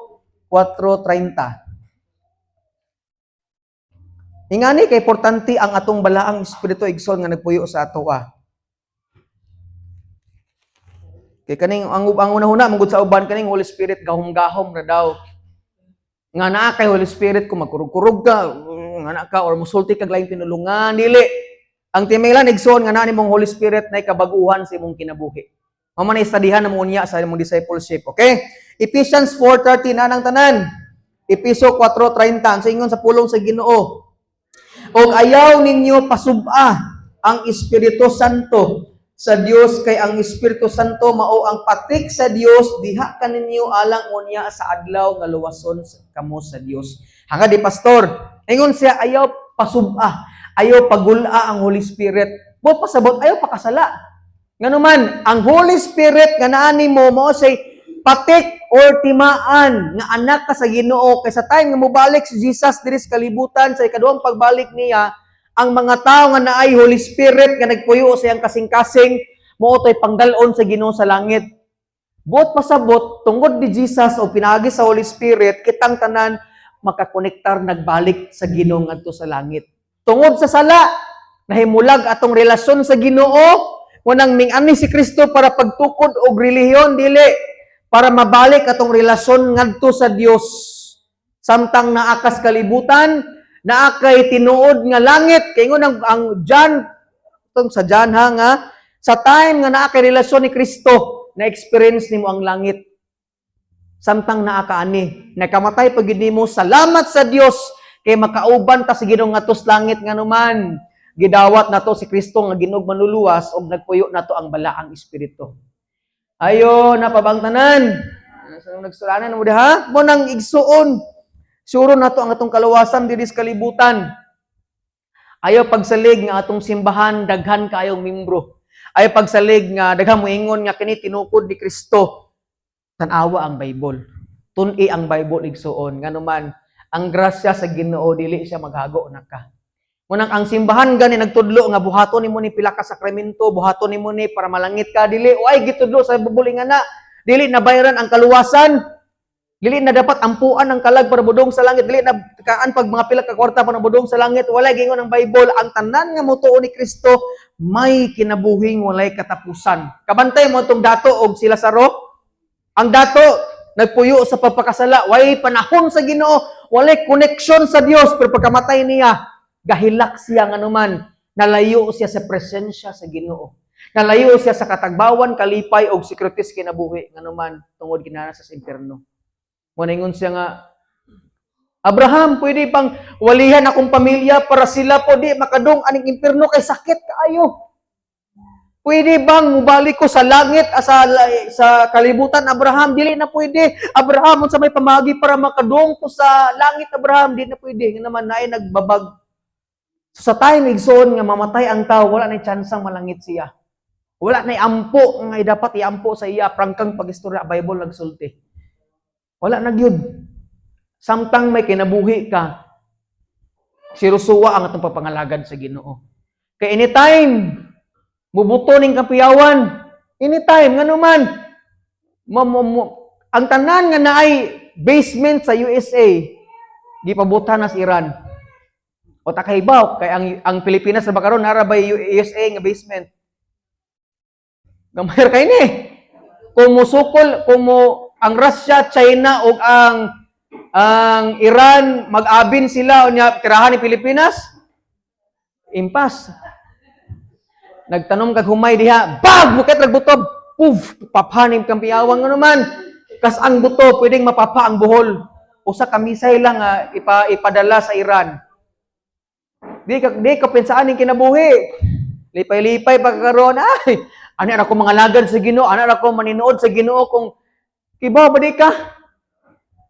4:30. Ingani kay importante ang atong balaang espiritu, igsoon, nga nagpuyo sa atoa. Kay kaning ang unahuna manggod sa uban, kaning Holy Spirit gahom-gahom ra daw. Nga naa kay Holy Spirit kung magkurog-kurog ka, nga naa ka or musulti kag laing pinulungan, dili. Ang timingalan, igsoon, nga naa nimong Holy Spirit na kabaguhan sa imong kinabuhi. Mao man istadihan na mo unya sa imong discipleship, okay? Ephesians 4:30 na nang tanan. Epeso 4:30 ang ingon sa pulong sa Ginoo. Og ayaw ninyo pasub-a ang Espiritu Santo sa Dios, kay ang Espiritu Santo mao ang patik sa Dios diha kaninyo alang unya sa adlaw nga luwason kamo sa Dios. Hanga di, pastor. Ingon siya, ayaw pasub-a, ayaw pagul-a ang Holy Spirit. Buot pasabot, ayaw pakasala. Nganuman, ang Holy Spirit nga naa nimo mao say patik or timaan nga anak ka sa Ginoo, kay sa time nga mobalik si Jesus diri sa kalibutan sa ikaduhang pagbalik niya, ang mga tao nga naay Holy Spirit nga nagpuyo sa iyang kasing-kasing mao to'y pangdal-on sa Ginoo sa langit. Buot pasabot, tungod ni Jesus o pinaagi sa Holy Spirit, kitang tanan makakonektar nagbalik sa Ginoo ngadto sa langit. Tungod sa sala, nahimulag atong relasyon sa Ginoo, munang ming-ani si Kristo para pagtukod og relihiyon, dili, para mabalik atong relasyon ngadto sa Dios. Samtang naa kas kalibutan, naa kay tinuod nga langit, kay ingon ang John, tong sa John ha, nga sa time nga naa kay relasyon ni Kristo, na experience nimo ang langit. Samtang naa ka ani, nakamatay pag gid nimo, salamat sa Dios kay makauban ta sa Ginoo ngadto sa langit, nganuman gidawat nato si Kristo nga Ginoo ug Manluluwas ug nagpuyo nato ang Balaang Espiritu. Ayo napabang tanan. Sa nagsulanan mo diha, mo nang igsuon. Suro nato ang atong kaluwasan diri sa kalibutan. Ayaw pagsalig nga atong simbahan daghan kaayong membro. Ayaw pagsalig nga daghan moingon nga kini tinukod ni Kristo. Tan-awa ang Bible. Tun-i ang Bible, igsuon. Nganuman, ang grasya sa Ginoo dili siya maghago naka. Munang ang simbahan gani nagtudlo nga buhaton nimo ni pila ka sakramento, buhaton nimo ni para malangit ka, dili way gitudlo sa Bible nga na. Dili na bayaran ang kaluwasan. Dili na dapat ampuan ang kalag para budong sa langit. Dili na kaan pag mga pila ka kwarta para budong sa langit. Walay gingon ang Bible. Ang tanan nga motuo ni Kristo may kinabuhing walay katapusan. Kabantay mo itong dato og sila sa Lazaro. Ang dato nagpuyo sa pagpakasala, way panahon sa Ginoo, walay connection sa Dios, pero pagkamatay niya, gahilak siya, nganuman nalayo siya sa presensya sa Ginoo. Nalayo siya sa katagbawan, kalipay og securities kinabuhi, nganuman tungod kinana sa impierno. Mo ingon siya nga, "Abraham, pwede pang walihan akong pamilya para sila po di makadung aning impierno kay sakit kaayo. Pwede bang mubalik ko sa langit, sa kalibutan, Abraham?" "Dili na pwede. Abraham, unsa may pamagi para makadung ko sa langit, Abraham?" "Di na pwede." Nga naman naay nagbabag. So, sa time, igsoon, nga mamatay ang tao, wala na tsansang malangit siya. Wala na ampo nga dapat iampo sa iya, prangkang pag-istorya, Bible nagsulti. Wala na gyud. Samtang may kinabuhi ka, sirusuwa ang atong papangalagad sa Ginoo. Kay anytime, mubuto ning kapiyawan. Anytime, nganuman, ang tanan nga naay basement sa USA, gipabutan na sa Iran. O takahibaw, kay ang Pilipinas na ba karon nara bay USA nga basement? Gamay kay ni. Kung musukol, kung mo ang Russia, China ug ang Iran mag-abin sila unya tirahan ni Pilipinas, impas. Nagtanom kag humay diha, bag bukit rag buto, puf, papanim kang piyawang, ano man. Kas ang buto pwedeng mapapa ang buhol. Usa ka missile lang ipadala sa Iran. Di ka pensaan ning kinabuhi. Lipay-lipay pa karon, ay. Ani ra ko mga lagad sa Ginoo, ani ra ko maninood sa Ginoo kung kibaw ba di ka?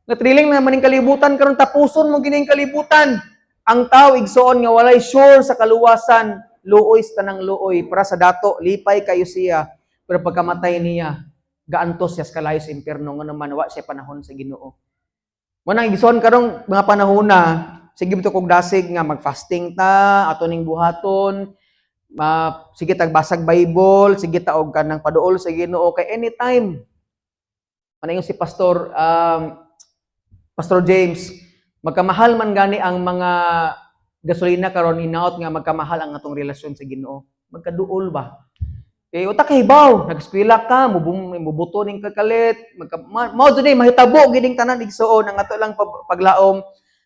Nga thrilling na maning kalibutan karon, tapuson mo gining kalibutan. Ang tao, igsoon, nga walay sure sa kaluwasan, luoy sa tanang luoy para sa dato, lipay kayo siya, pero pagkamatay niya, gaantos siya sa kalayo sa impierno, nga naman wa siya panahon sa Ginoo. Mo nang, igsoon, karong mga panahon na sige bitaw kog dasig nga mag-fasting ta, ato ning buhaton, ma sige tag basag Bible, sige ta og kanang paduol sa Ginoo kay anytime. Ano yung si Pastor James, magkamahal man gani ang mga gasolina karon, inaot nga magkamahal ang atong relasyon sa Ginoo. Magkaduol ba? Kay uta kahibaw, nag-eskwela ka, mubuto ning kakalit, mao jud ni mahitabo gining tanan, igsuon. Ang ato lang paglaom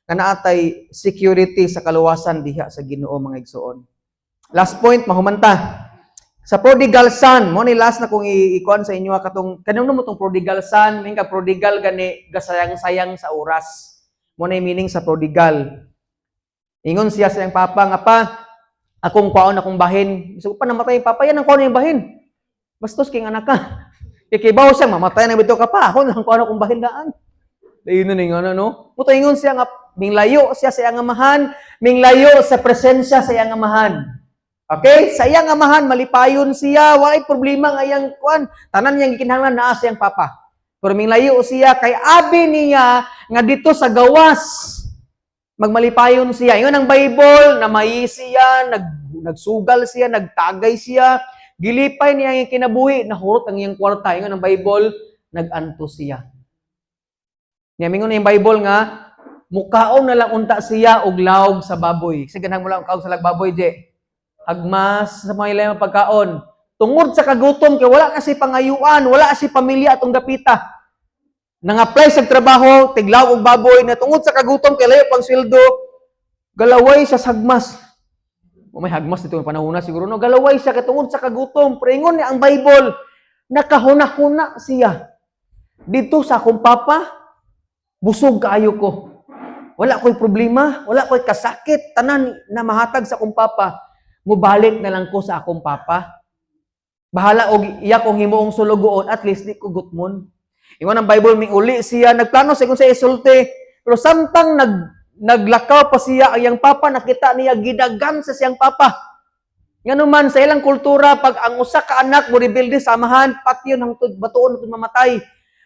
nga naatay security sa kaluwasan diha sa Ginoo, mga igsuon. Last point, mahumanta. Sa prodigal son, mo ni last na kong ikuan sa inyo katong kanino mo tong prodigal son, min ka prodigal gani gasayang-sayang sa oras. Mo na meaning sa prodigal. Ingon siya sa iyang papa nga, "Pa, akong kwaon akong bahin." Bisag pa namatay yung papa, yan ang kwaon yung bahin. Bastos king anak ka. Kay kibaw siya, mamatay na bitaw ka pa. Ako lang kwaon akong bahin daan. Dayon na ning ano, no? Muto ingon siya nga minglayo siya sa iyang amahan, minglayo sa presensya sa iyang amahan. Okay? Sa iyang amahan malipayon siya, walay problema nga iyang kuan, tanan niyang gikinahanglan naa sa iyang papa. Pero minglayo siya kay abi niya nga dito sa gawas magmalipayon siya. Ingon ang Bible, namayi siya, nagsugal siya, nagtagay siya, gilipay niya ang kinabuhi, nahurot ang iyang kwarta. Ingon ang Bible, nag-antos siya. Niya mingon yung Bible nga mukaon na lang unta siya og lawg sa baboy. Kasi ganahan mo lang kaon sa lag baboy, je. Hagmas sa mga ilang pagkaon. Tungod sa kagutom kay wala kasi pangayuan, wala si pamilya atong dapita. Nang-apply sa trabaho, tiglaw og baboy na tungod sa kagutom kay layo pang sweldo, galaway siya sa hagmas. O may hagmas dito yung panahon na siguro, no, galaway siya kay tungod sa kagutom. Pero ingon niya ang Bible, nakahuna-huna siya. "Dito sa akong papa, busog kaayo ko. Wala ko'y problema, wala ko'y kasakit, tanan na mahatag sa akong papa. Mubalik na lang ko sa akong papa. Bahala og iya kong himuong sulugoon, at least di ko gutmon." Ingon ang Bible, uli siya, nagplano siya kung sa isulti. Pero samtang naglakaw pa siya, ang iyang papa, nakita niya, gidagan sa siyang papa. Ngano man, sa ilang kultura, pag ang usa ka anak mo rebelde sa amahan, patyon hangtod batuon hangtod mamatay.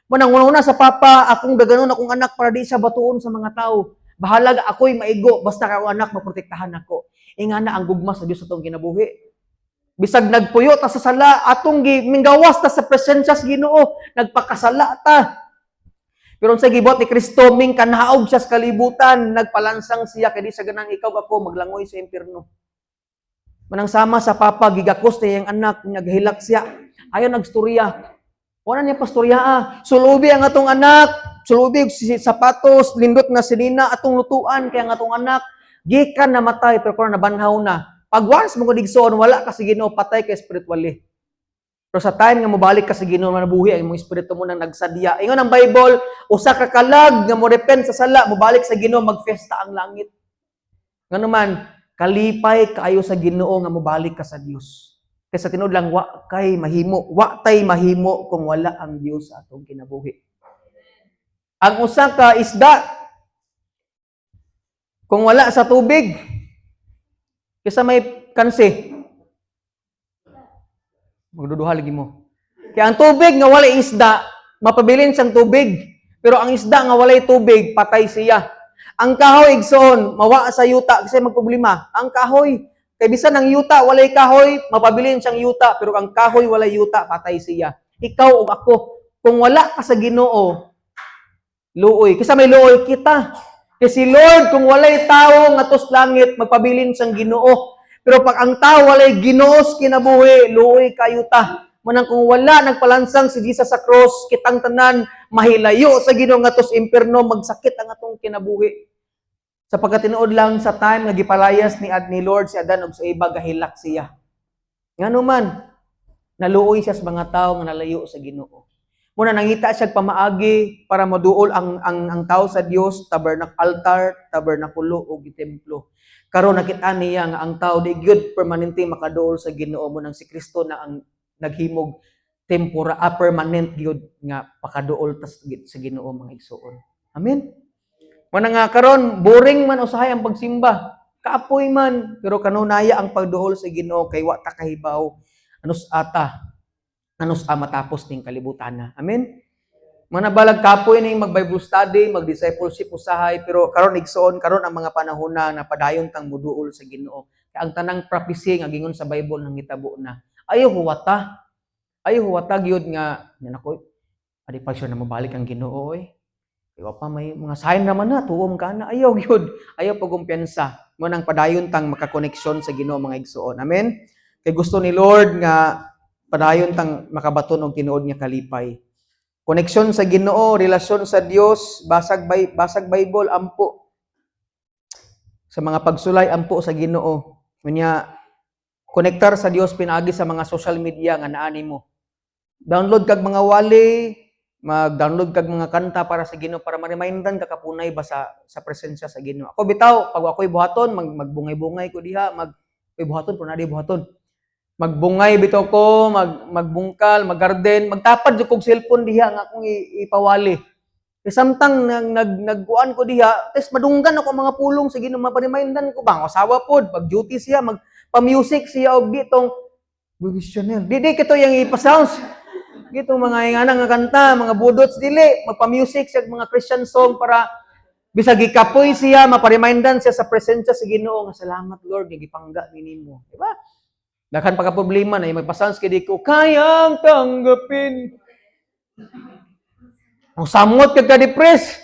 Mo nang una sa papa, "Akong daganon akong anak para di siya batuon sa mga tao. Bahalag ako'y maigo, basta ka akong anak maprotektahan ako." Ingana ang gugma sa Dios sa atong kinabuhi. Bisag nagpuyo ta sa sala, atong gi minggawas ta sa presensya sa Ginoo, nagpakasala ta. Pero sa gibuhat ni Kristo, ming kanaog siya sa kalibutan, nagpalansang siya kay di sa ganang ikaw ako maglangoy sa impierno. Manang sama sa papa, gigakos niya yung anak, naghilak siya. Ayaw nagstorya. Wala niya pastorya ah. Sulubi ang atong anak, sulubi og sapatos, lindot nga sinina atong lutuan kay ang atong anak gikan namatay pero kung nabanhaw na. Pag once mo igsoon wala ka sa Ginoo, patay ka spiritually. Pero sa time nga mobalik ka sa Ginoo, nabuhi ang imong espiritu mo nang nagsadya. Ingon ang Bible, usa ka kalag nga mo repent sa sala, mobalik sa Ginoo, magfesta ang langit. Ngano man, kalipay kaayo sa Ginoo nga mobalik ka sa Dios. Kaysa tinuod lang wa kay mahimo, wa tay mahimo kung wala ang Dios sa atong kinabuhi. Ang usa ka isda kung wala sa tubig, kaysa may kansi, magduduha lagi mo. Kaya ang tubig nga walay isda, mapabilin siyang tubig. Pero ang isda nga walay tubig, patay siya. Ang kahoy, igsoon, mawa sa yuta kasi magproblema. Ang kahoy, kay bisan ang yuta walay kahoy, mapabilin siyang yuta, pero ang kahoy walay yuta, patay siya. Ikaw ug ako, kung wala ka sa Ginoo, luoy. Kasi may luoy kita. Kasi Lord, kung walay tao nga tos langit, magpabilin siyang Ginoo. Pero pag ang tao walay Ginoo sa kinabuhi, luoy kayo ta. Manang kung wala nagpalansang si Jesus sa cross, kitang tanan mahilayo sa Ginoo ngadto sa impierno, magsakit ang atong kinabuhi. Sa pagkatinuod lang, sa time nga gipalayas ni Lord si Adan ug sa iba, gahilak siya. Ngano man, naluoy siya sa mga tao nga nalayo sa Ginoo. Muna nangita siya pamaagi para moduol ang tao sa Dios, tabernacle, altar, tabernakulo ug templo. Karon nakita niya nga ang tao di gyud permanente makaduol sa Ginoo, mo nang si Kristo na ang naghimog tempora, permanent gyud nga pakaduol ta sa Ginoo, mga igsuon. Amen. Muna nga karon boring man usahay ang pagsimba. Kaapoy man, pero kanunaya ang pagduol sa Ginoo kay wa ta kahibaw anus ata anus a matapos ning kalibutan na. Amen. Mga balag kapoy ning mag-Bible study, mag-discipleship usahay, pero karon, igsoon, karon ang mga panahon na napadayon tang muduol sa Ginoo. Kay ang tanang prophecy nga gingon sa Bible nang hitabo na. Ayo huwata. Ayo huwata gyud nga nako, adi pa siya na mobalik ang Ginoo oy. Iwa pa may mga sign naman na, tuom ka na. Ayaw gyud. Ayaw pagkumpiyansa. Mo nang padayon tang makakoneksyon sa Ginoo, mga igsoon. Amen. Kay gusto ni Lord nga Padayon tang makabaton og tinuod nga kalipay. Koneksyon sa Ginoo, relasyon sa Dios, basag Bible, ampo. Sa mga pagsulay, ampo sa Ginoo. Unya, konektar sa Dios pinaagi sa mga social media nga naa nimo. Download kag mga wali, mag-download kag mga kanta para sa Ginoo para ma-remindan ka kapunay ba sa presensya sa Ginoo. Ako bitaw, pag ako'y buhaton, magbungay-bungay ko diha, mag ako'y buhaton, pero naa di buhaton. Magbungay bitaw ko, magbungkal, maggarden, magtapad jud kog cellphone diha nga akong ipawali. Kay samtang nag nagkuan ko diha, tes madunggan ako ang mga pulong sa Ginoo, maparemindan ko ba ang asawa pod, pag duty siya, mag pa-music siya og ditong Buwis Chanel. Di di kito yang ipa-sounds. Gitong mga ingana nga kanta, mga budots dili, magpa-music siya og mga Christian song para bisag gikapoy siya, maparemindan siya sa presensya sa Ginoo nga salamat, Lord nga gipangga nimo, di ba? Daghan pa ka problema na magpa-sounds kay di ko kayang tanggapin. Ang samot kag ka-depress.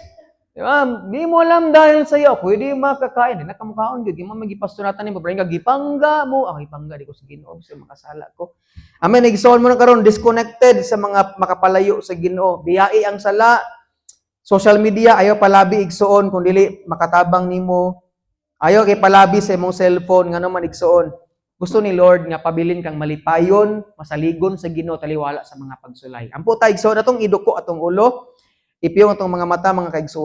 Di ba? Di mo alam dahil sa iyo, pwede makakain. Di na kamukhaon gyud, di mo magipasunatan nimo, pero nga gipangga mo, ang gipangga di ko sa Ginoo sa makasala ko. Amen. Igsoon mo na karon, disconnected sa mga makapalayo sa Ginoo. Biyai ang sala. Social media ayaw palabi, igsoon, kung dili makatabang nimo. Ayaw kay palabi sa imong cellphone, ngano man, igsoon. Gusto ni Lord nga pabilin kang malipayon, masaligon sa Ginoo taliwala sa mga pagsulay. Ampo ta, igsoon, atong iduko atong ulo, ipiyong atong mga mata, mga kaigsoon.